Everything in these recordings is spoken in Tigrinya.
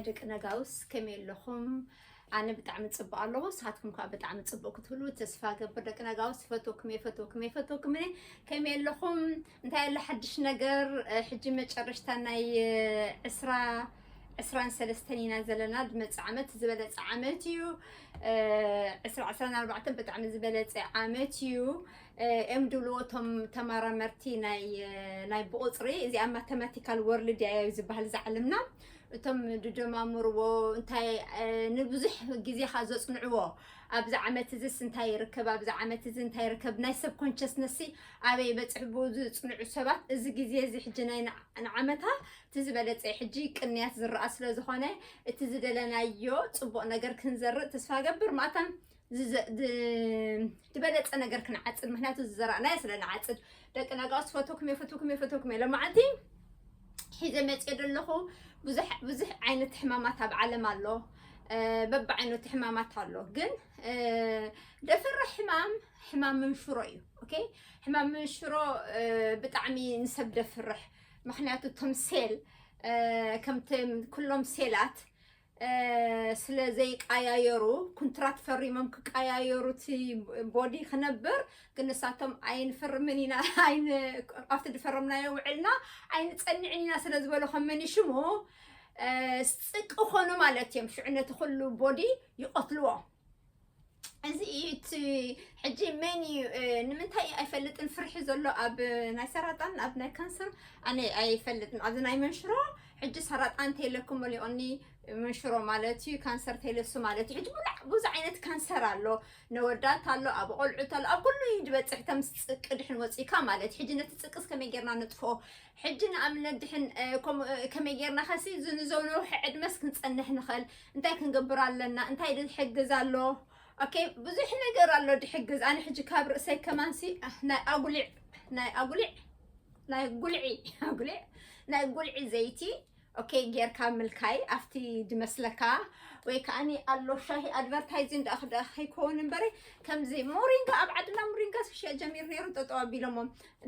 ደቂ ነጋውስ ከመይ ኣለኹም? ኣነ ብጣዕሚ ጽቡቕ ኣለኹ። ንስኻትኩም ከኣ ብጣዕሚ ጽቡቕ ክትህሉ ተስፋ ገብር። ደቂ ነጋውስ ይፈትወኩም እየ፣ ይፈትወኩም እየ፣ ይፈትወኩም እየ። ከመይ ኣለኹም? እንታይ ኣሎ ሓድሽ ነገር? እ፣ ሕጂ መጨረሽታ ናይ፣ እ፣ ዕስራ፣ ዕስራን ሰለስተን ኢና ዘለና። ዝመጽእ ዓመት ዝበለጸ ዓመት እዩ። እ፣ ዕስራ ዕስራን ኣርባዕተን ብጣዕሚ ዝበለጸ ዓመት እዩ። እ፣ እዮም ድብልዎ እቶም ተመራመርቲ ናይ፣ እ፣ ናይ ብቑጽሪ። እዚኣ ማተማቲካል ወርልድ እያ እዩ ዝበሃል እዛ ዓለምና። እቶም ድደማምርዎ እንታይ፣ እ፣ ንብዙሕ ግዜ ኻ ዘጽንዕዎ፣ ኣብዚ ዓመት እዚስ እንታይ ይርከብ፣ ኣብዚ ዓመት እዚ እንታይ ይርከብ፣ ናይ ሰብ ኮንሸስነስ ኣበይ በጽሕ ብኡ ዝጽንዑ ሰባት፣ እዚ ግዜ እዚ ሕጂ ናይ ንዓ-፣ ንዓመታ እቲ ዝበለጸ እዩ። ሕጂ ቅንያት ዝረኣ ስለ ዝኾነ፣ እቲ ዝደለናዮ ጽቡቕ ነገር ክንዘርእ ተስፋ ገብር። ማእታን ዝዘ-፣ ድ-፣ ዝበለጸ ነገር ክንዓጽድ፣ ምኽንያቱ ዝዘራእናዮ ስለ ንዓጽድ። ደቂ ነጋውስ ፈትወኩም እየ፣ ፈትወኩም እየ፣ ፈትወኩም እየ። ሎማዓንቲ ሒዘ መጽየ ዘለኹ ብዙሕ፣ ብዙሕ ዓይነት ሕማማት ኣብ ዓለም ኣሎ። እ፣ በብዓይነቱ ሕማማት ኣሎ። ግን፣ እ፣ ደፍርሕ ሕማም፣ ሕማም መንሽሮ እዩ። ኦኬ? ሕማም መንሽሮ፣ እ፣ ብጣዕሚ ንሰብ ደፍርሕ። ምኽንያቱ እቶም ሴል፣ እ፣ ከምቲ ኩሎም ሴላት፣ እ፣ ስለ ዘይቀያየሩ፣ ኩንትራት ፈሪሞም ክቀያየሩ እቲ ቦዲ ክነብር፣ ግን ንሳቶም ኣይንፈርምን ኢና፣ ኣይን-፣ ኣብቲ ዝፈረምናዮ ውዕልና ኣይንጸንዕን ኢና ስለ ዝበሉ ከም መን ይሽሙ፣ እ፣ ጽቂ ኮኑ ማለት እዮም። ሽዑ ነቲ ኩሉ ቦዲ ይቐትልዎ። እዚ እዩ እቲ ሕጂ መን እዩ፣ እ፣ ንምንታይ እዩ ኣይፈልጥን ፍርሒ ዘሎ ኣብ ናይ ሰራጣን፣ ኣብ ናይ ካንሰር? ኣነ ኣይፈልጥን። ኣብዚ ናይ መንሽሮ ሕጂ ሰራጣን ተይለኩም መሊኦኒ መንሽሮ ማለት እዩ፣ ካንሰር ተይለሱ ማለት እዩ። ሕጂ ብዙሕ፣ ብዙሕ ዓይነት ካንሰር ኣሎ። ነወዳት ኣሎ፣ ኣብ ቆልዑት ኣሎ፣ ኣብ ኩሉ እዩ ዝበጽሕ። ተም ጽቂ ድሕን ወጺእካ ማለት እዩ። ሕጂ ነቲ ጽቅስ ከመይ ጌርና ንጥፍኦ? ሕጂ ንኣብነት ድሕን፣ እ፣ ከምኡ፣ እ፣ ከመይ ጌርና ኸሲ እዚ ንዘውነውሐ ዕድመስ ክንጸንሕ ንኽእል? እንታይ ክንገብር ኣለና? እንታይ ድሕግዝ ኣሎ? ኦኬ፣ ብዙሕ ነገር ኣሎ ድሕግዝ። ኣነ ሕጂ ካብ ርእሰይ ከማንሲ፣ ኣህ፣ ናይ ኣጉሊዕ፣ ናይ ኣጉሊዕ፣ ናይ ጉልዒ፣ ኣጉሊዕ፣ ናይ ጉልዒ ዘይቲ፣ ኦኬ፣ ጌርካ ምልካይ፣ ኣብቲ ድመስለካ፣ ወይ ከኣኒ ኣሎ ሻሂ ኣድቨርታይዚንግ ደኣ ክደ-፣ ከይከውን እምበሪ፣ ከምዚ ሞሪንጋ፣ ኣብ ዓድና ሞሪንጋ ክሽየጥ ጀሚሩ ነይሩ፣ ጠጠው ኣቢሎሞ።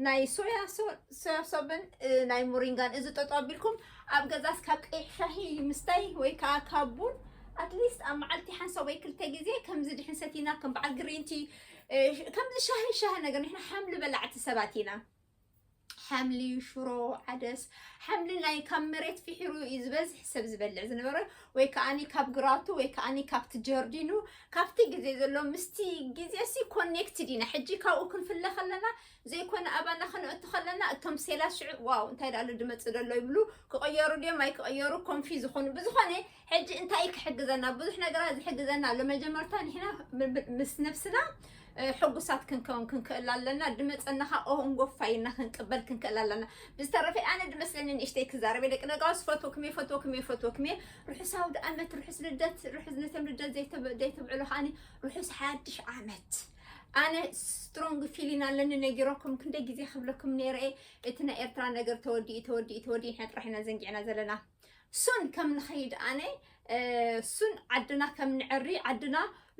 ናይ ሶያ ሶ-፣ ሶያ ሶብን፣ እ፣ ናይ ሞሪንጋን፣ እዚ ጠጠው ኣቢልኩም፣ ኣብ ገዛስ ካብ ቀይሕ ሻሂ ምስታይ ወይ ከኣ ካብ ቡን፣ ኣትሊስት ኣብ መዓልቲ ሓንሳብ ወይ ክልተ ግዜ ከምዚ ድሕን ሰቲና፣ ከም በዓል ግሪን ቲ፣ እ፣ ከምዚ ሻሂ፣ ሻሂ ነገር፣ ንሕና ሓምሊ በላዕቲ ሰባት ኢና። ሓምሊ፣ ሽሮ፣ ዓደስ፣ ሓምሊ ናይ ካብ መሬት ፊሒሩ እዩ ዝበዝሕ ሰብ ዝበልዕ ዝነበረ፣ ወይ ከኣኒ ካብ ግራቱ፣ ወይ ከኣኒ ካብቲ ጀርዲኑ፣ ካብቲ ግዜ ዘሎ ምስቲ ግዜ ሲ ኮኔክትድ ኢና። ሕጂ ካብኡ ክንፍለ ከለና፣ ዘይኮነ ኣባና ክነእቱ ከለና፣ እቶም ሴላት ሽዑ፣ "ዋው፣ እንታይ ደኣ ኣሎ ድመጽእ ደሎ?" ይብሉ፣ ክቐየሩ ድዮም ኣይክቐየሩ ኮንፊዝ ዝኾኑ። ብዝኾነ፣ ሕጂ እንታይ ክሕግዘና? ብዙሕ ነገራት ዝሕግዘና ኣሎ። መጀመርታ ንሕና ብ-፣ ብ-፣ ምስ ነብስና፣ እ፣ ሕጉሳት ክንከውን ክንክእል ኣለና። ድመጸና ኸኣ ኦንጎፋይና ክንቅበል ክንክእል ኣለና። ብዝተረፈ ኣነ ድመስለኒ ንእሽተይ ክዛረብ እየ። ደቂ ነጋውስ ፈትወኩም እየ፣ ፈትወኩም እየ፣ ፈትወኩም እየ። ርሑስ ኣውደ ኣመት፣ ርሑስ ልደት፣ ርሑስ ነቶም ልደት ዘይተብ-፣ ዘይተብዕሉ ከኣኒ ርሑስ ሓድሽ ዓመት። ኣነ ስትሮንግ ፊሊን ኣለኒ፣ ነጊረኩም ክንደይ ግዜ ክብለኩም ነይረ እየ። እቲ ናይ ኤርትራ ነገር ተወዲኡ፣ ተወዲኡ፣ ተወዲኡ፣ ንሕና ጥራሕ ኢና ዘንጊዕና ዘለና። ሱን ከም ንኸይድ ኣነ፣ እ፣ ሱን ዓድና ከም ንዕሪ፣ ዓድና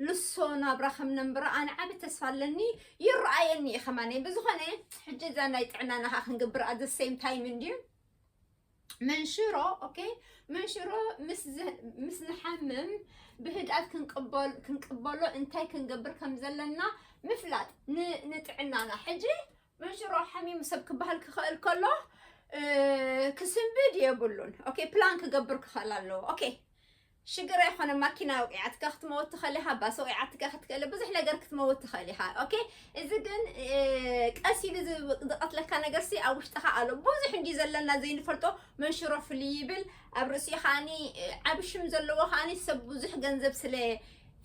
ልሶ ናብራ ከም ነንብራ ኣነ ዓቢ ተስፋ ኣለኒ፣ ይረኣየኒ እዩ ከማነይ። ብዝኾነ፣ ሕጂ እዛ ናይ ጥዕናና ኸኣ ክንገብር at the same time እንድዩ። መንሽሮ፣ ኦኬ፣ መንሽሮ ምስ ዝ-፣ ምስ ንሓምም ብህድኣት ክንቅበል-፣ ክንቅበሎ እንታይ ክንገብር ከም ዘለና ምፍላጥ ን-፣ ንጥዕናና። ሕጂ መንሽሮ ሓሚሙ ሰብ ክበሃል ክኽእል ከሎ፣ እ፣ ክስንብድ የብሉን። ኦኬ፣ ፕላን ክገብር ክኽእል ኣለዎ። ኦኬ፣ ሽግር ኣይኮነ፣ ማኪና ወቂዓትካ ክትመውት ትኽእል ኢኻ፣ ባስ ወቂዓትካ ክትክእል፣ ብዙሕ ነገር ክትመውት ትኽእል ኢኻ። ኦኬ፣ እዚ ግን፣ እ፣ ቀስ ኢሉ ዝ-፣ ዝቐትለካ ነገር ሲ ኣብ ውሽጥኻ ኣሎ። ብዙሕ እንዲ ዘለና ዘይንፈልጦ መንሽሮ ፍልይ ይብል፣ ኣብ ርእሲኡ ከኣኒ፣ እ፣ ዓቢ ሽም ዘለዎ ከኣኒ ሰብ ብዙሕ ገንዘብ ስለ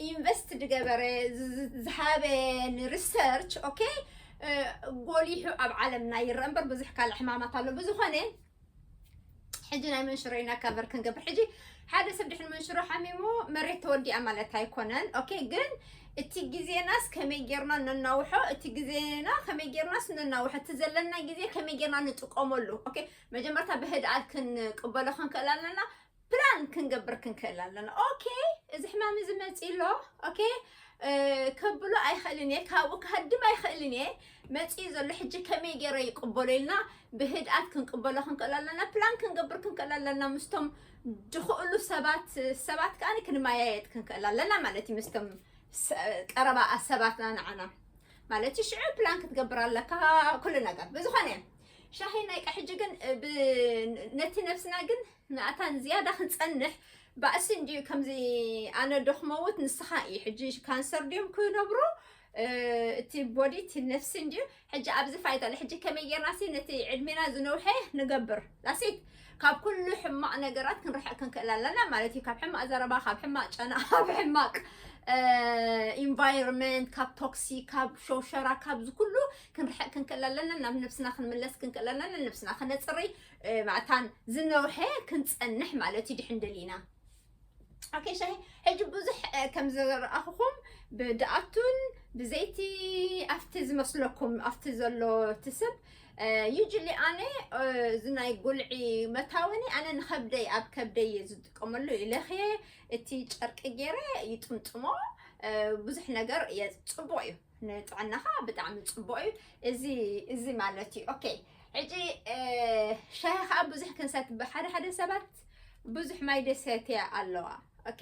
ኢንቨስት ዝገበረ፣ ዝ-፣ ዝ-፣ ዝሃበ ንሪሰርች፣ ኦኬ፣ እ፣ ጎሊሑ ኣብ ዓለምና ይረአ እምበር ብዙሕ ካልእ ሕማማት ኣሎ። ብዝኾነ፣ ሕጂ ናይ መንሽሮ ኢና ካቨር ክንገብር። ሕጂ ሓደ ሰብ ድሕሪ መንሽሮ ሓሚሙ መሬት ተወዲኣ ማለት ኣይኮነን። ኦኬ፣ ግን እቲ ግዜናስ ከመይ ጌርና ነናውሖ፣ እቲ ግዜና ከመይ ጌርናስ ነናውሖ፣ እቲ ዘለና ግዜ ከመይ ጌርና ንጥቀመሉ። ኦኬ፣ መጀመርታ ብህድኣት ክንቅበሎ ክንክእል ኣለና፣ ፕላን ክንገብር ክንክእል ኣለና። ኦኬ፣ እዚ ሕማም እዚ መጺእ ኣሎ። ኦኬ፣ ከብሎ ኣይኽእልን እየ፣ ካብኡ ክሃድም ኣይኽእልን እየ። መፂኡ ዘሎ ሕጂ ከመይ ገይረ ይቅበሎ ኢልና ብህድኣት ክንቅበሎ ክንክእል ኣለና። ፕላን ክንገብር ክንክእል ኣለና ምስቶም ድኽእሉ ሰባት። ሰባት ከዓ ክንመያየጥ ክንክእል ኣለና ማለት እዩ፣ ምስቶም ቀረባ ሰባትና ንዓና ማለት እዩ። ሽዑ ፕላን ክትገብር ኣለካ ኩሉ ነገር። ብዝኾነ ሻሂ ናይ ቀ ሕጂ ግን ነቲ ነብስና ግን ንኣታን ዝያዳ ክንፀንሕ ባእሲ እንድዩ። ከምዚ ኣነ ዶ ክመውት ንስኻ እዩ። ሕጂ ካንሰር ድዮም ክነብሩ እቲ ቦዲ እቲ ነፍሲ እንድዩ። ሕጂ ኣብዚ ፋይዳ ኣሎ። ሕጂ ከመይ ጌርና ሲ ነቲ ዕድሜና ዝነውሐ ንገብር ላሲት ካብ ኩሉ ሕማቕ ነገራት ክንርሕቕ ክንክእል ኣለና ማለት እዩ። ካብ ሕማቕ ዘረባ፣ ካብ ሕማቕ ጨና፣ ካብ ሕማቕ ኢንቫይሮንመንት፣ ካብ ቶክሲ፣ ካብ ሸውሸራ፣ ካብዚ ኩሉ ክንርሕቕ ክንክእል ኣለና። ናብ ነብስና ክንምለስ ክንክእል ኣለና። ነብስና ክነፅሪ ማእታን ዝነውሐ ክንፀንሕ ማለት እዩ ድሕን ደሊና። ኦኬ ሻሂ ሕጂ ብዙሕ ከም ዝረኣኹኹም ብድኣቱን ብዘይቲ ኣብቲ ዝመስለኩም ኣብቲ ዘሎ ትስብ ዩጅሊ ኣነ እዚ ናይ ጉልዒ መታወኒ ኣነ ንከብደይ ኣብ ከብደይ እየ ዝጥቀመሉ ኢለኽየ እቲ ጨርቂ ገይረ ይጥምጥሞ ብዙሕ ነገር እየ ፅቡቅ እዩ ንጥዕናኻ ብጣዕሚ ፅቡቅ እዩ እዚ እዚ ማለት እዩ ኦኬ ሕጂ ሻሂ ከዓ ብዙሕ ክንሰት ብሓደ ሓደ ሰባት ብዙሕ ማይ ደሰትያ ኣለዋ ኦኬ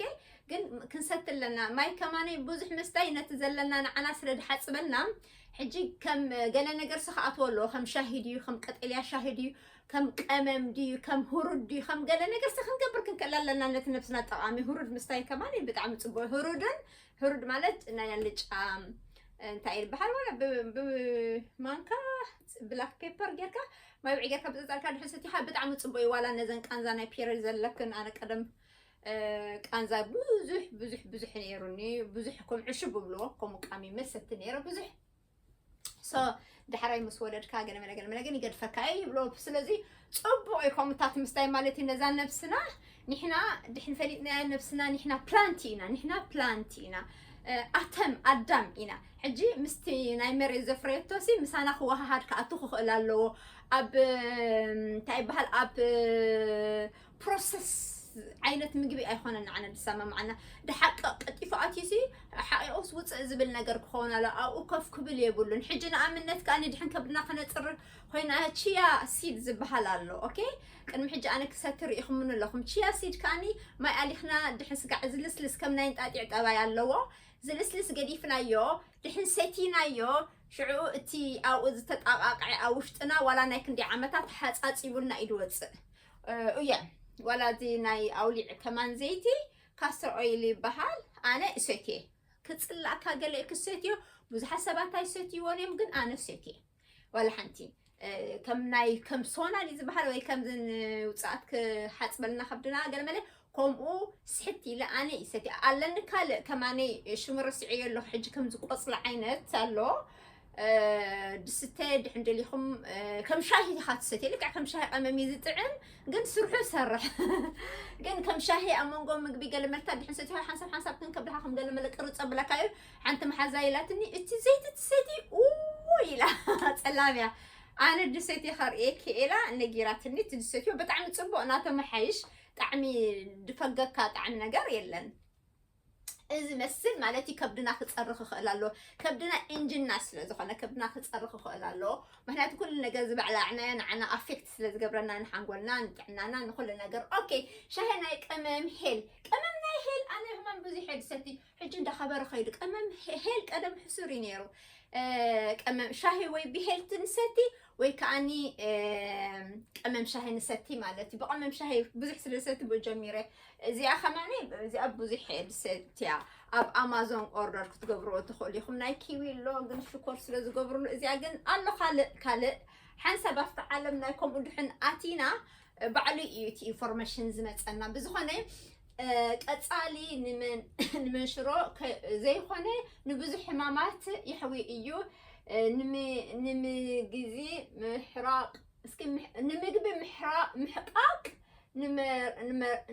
ግን ክንሰት ኣለና ማይ ከማነይ ብዙሕ ምስታይ ነቲ ዘለና ንዓና ስለ ድሓፅበልና ሕጂ ከም ገለ ነገር ስክኣትዎ ኣለዎ ከም ሻሂ ድዩ ከም ቀጠልያ ሻሂ ድዩ ከም ቀመም ድዩ ከም ሁሩድ ድዩ ከም ገለ ነገር ሲ ክንገብር ክንክእል ኣለና ነቲ ነብስና ጠቃሚ ሁሩድ ምስታይ ከማነይ ብጣዕሚ ፅቡቅ ሁሩድን ህሩድ ማለት ናይ ኣልጫ እንታይ ይበሃል ወላ ብማንካ ብላክ ፔፐር ጌርካ ማይ ብዒ ጌርካ ብፀፃልካ ድሕን ሰቲኻ ብጣዕሚ ፅቡቅ እዩ ዋላ ነዘን ቃንዛ ናይ ፔሬድ ዘለክን ኣነ ቀደም ቃንዛ ብዙሕ ብዙሕ ብዙሕ ነይሩኒ ብዙሕ ከም ዕሹ ብብልዎ ከምኡ ቃሚመ ሰቲ ነይረ ብዙሕ ሶ ዳሕራይ ምስ ወለድካ ገለመለ ገለመለ ግን ይገድፈካ እዩ ይብሎ ስለዚ ፅቡቅ እዩ ከምታት ምስታይ ማለት እዩ ነዛ ነብስና ንሕና ድሕን ፈሊጥናያ ነብስና ንሕና ፕላንት ኢና ንሕና ፕላንት ኢና ኣተም ኣዳም ኢና ሕጂ ምስቲ ናይ መሬት ዘፍረየቶ ሲ ምሳና ክወሃሃድ ክኣቱ ክኽእል ኣለዎ ኣብ እንታይ ይበሃል ኣብ ፕሮሰስ ዓይነት ምግቢ ኣይኮነን ንዓና ዝሰማምዓና ድሓቂ ቀጢፉ ኣትዩሲ ሓቂቑስ ውፅእ ዝብል ነገር ክኸውን ኣሎ ኣብኡ ከፍ ክብል የብሉን ሕጂ ንኣብነት ከዓ ንድሕን ከብድና ክነፅርር ኮይና ቺያ ሲድ ዝበሃል ኣሎ ኦኬ ቅድሚ ሕጂ ኣነ ክሰቲ ርኢኹምኒ ኣለኹም ቺያ ሲድ ከዓኒ ማይ ኣሊኽና ድሕን ስጋዕ ዝልስልስ ከም ናይ እንጣጢዕ ጠባይ ኣለዎ ዝልስልስ ገዲፍናዮ ድሕን ሰቲናዮ ሽዑ እቲ ኣብኡ ዝተጣቃቅዐ ኣብ ውሽጥና ዋላ ናይ ክንደይ ዓመታት ሓፃፂቡልና እዩ ዝወፅእ እየ ዋላ እዚ ናይ ኣውሊዕ ከማን ዘይቲ ካስተር ኦይል ይበሃል ኣነ እሰትየ ክፅላእካ ገለ ክሰትዮ ብዙሓት ሰባት ኣይሰትይዎን እዮም ግን ኣነ ሰትየ ዋላ ሓንቲ ከም ናይ ከም ሶና ድዩ ዝበሃል ወይ ከም ውፅኣት ክሓፅበልና ከብድና ገለመለ ከምኡ ስሕት ኢለ ኣነ ይሰትየ ኣለኒ ካልእ ከማነይ ሽሙ ረሲዐዮ ኣለኹ ሕጂ ከምዚ ቆፅሊ ዓይነት ኣሎ ድስተ ድሕን ደሊኹም ከም ሻሂ ኢኻ ትሰትየ ልክዕ ከም ሻሂ ቀመም እዩ ዝጥዕም ግን ስርሑ ይሰርሕ ግን ከም ሻሂ ኣብ መንጎ ምግቢ ገለ መልካ ድሕን ሰትዮ ሓንሳብ ሓንሳብ ግን ከብድኻ ከም ገለ መለ ቅርፅ ኣብለካ እዩ ሓንቲ መሓዛ ኢላትኒ እቲ ዘይቲ ትሰቲ ኡ ኢላ ፀላም እያ ኣነ ድሰቲ ከርእየኪ ኢላ ነጊራትኒ እቲ ድሰትዮ ብጣዕሚ ፅቡቅ ናተመሓይሽ ጣዕሚ ድፈገካ ጣዕሚ ነገር የለን እዚ መስል ማለት እዩ ከብድና ክፀርኽ ይኽእል ኣሎ ከብድና ኢንጅና ስለ ዝኾነ ከብድና ክፀርኽ ይኽእል ኣሎ ምክንያቱ ኩሉ ነገር ዝበዕላዕናዮ ንዓና ኣፌክት ስለ ዝገብረና ንሓንጎልና ንጥዕናና ንኩሉ ነገር ኦኬ ሻሂ ናይ ቀመም ሄል ቀመም ናይ ሄል ኣነ ህማም ብዙሕ እየ ዝሰቲ ሕጂ እንዳኸበረ ከይዱ ቀመም ሄል ቀደም ሕሱር እዩ ነይሩ ቀመም ሻሂ ወይ ብሄል ትንሰቲ ወይ ከዓኒ ቀመም ሻሂ ንሰቲ ማለት እዩ ብቀመም ሻሂ ብዙሕ ስለ ዝሰቲ ብኡ ጀሚረ እዚኣ ከማኒ እዚኣ ብዙሕ እየ ዝሰትያ ኣብ ኣማዞን ኦርደር ክትገብርዎ ትኽእሉ ኢኹም ናይ ኪዊ ኣሎ ግን ሽኮር ስለ ዝገብርሉ እዚኣ ግን ኣሎ ካልእ ካልእ ሓንሳብ ኣብቲ ዓለም ናይ ከምኡ ድሕን ኣቲና ባዕሉ እዩ እቲ ኢንፎርሜሽን ዝመፀና ብዝኾነ ቀፃሊ ንመንሽሮ ዘይኮነ ንብዙሕ ሕማማት ይሕዊ እዩ ንምግዚ ምሕራቅ እስኪ ንምግቢ ምሕቃቅ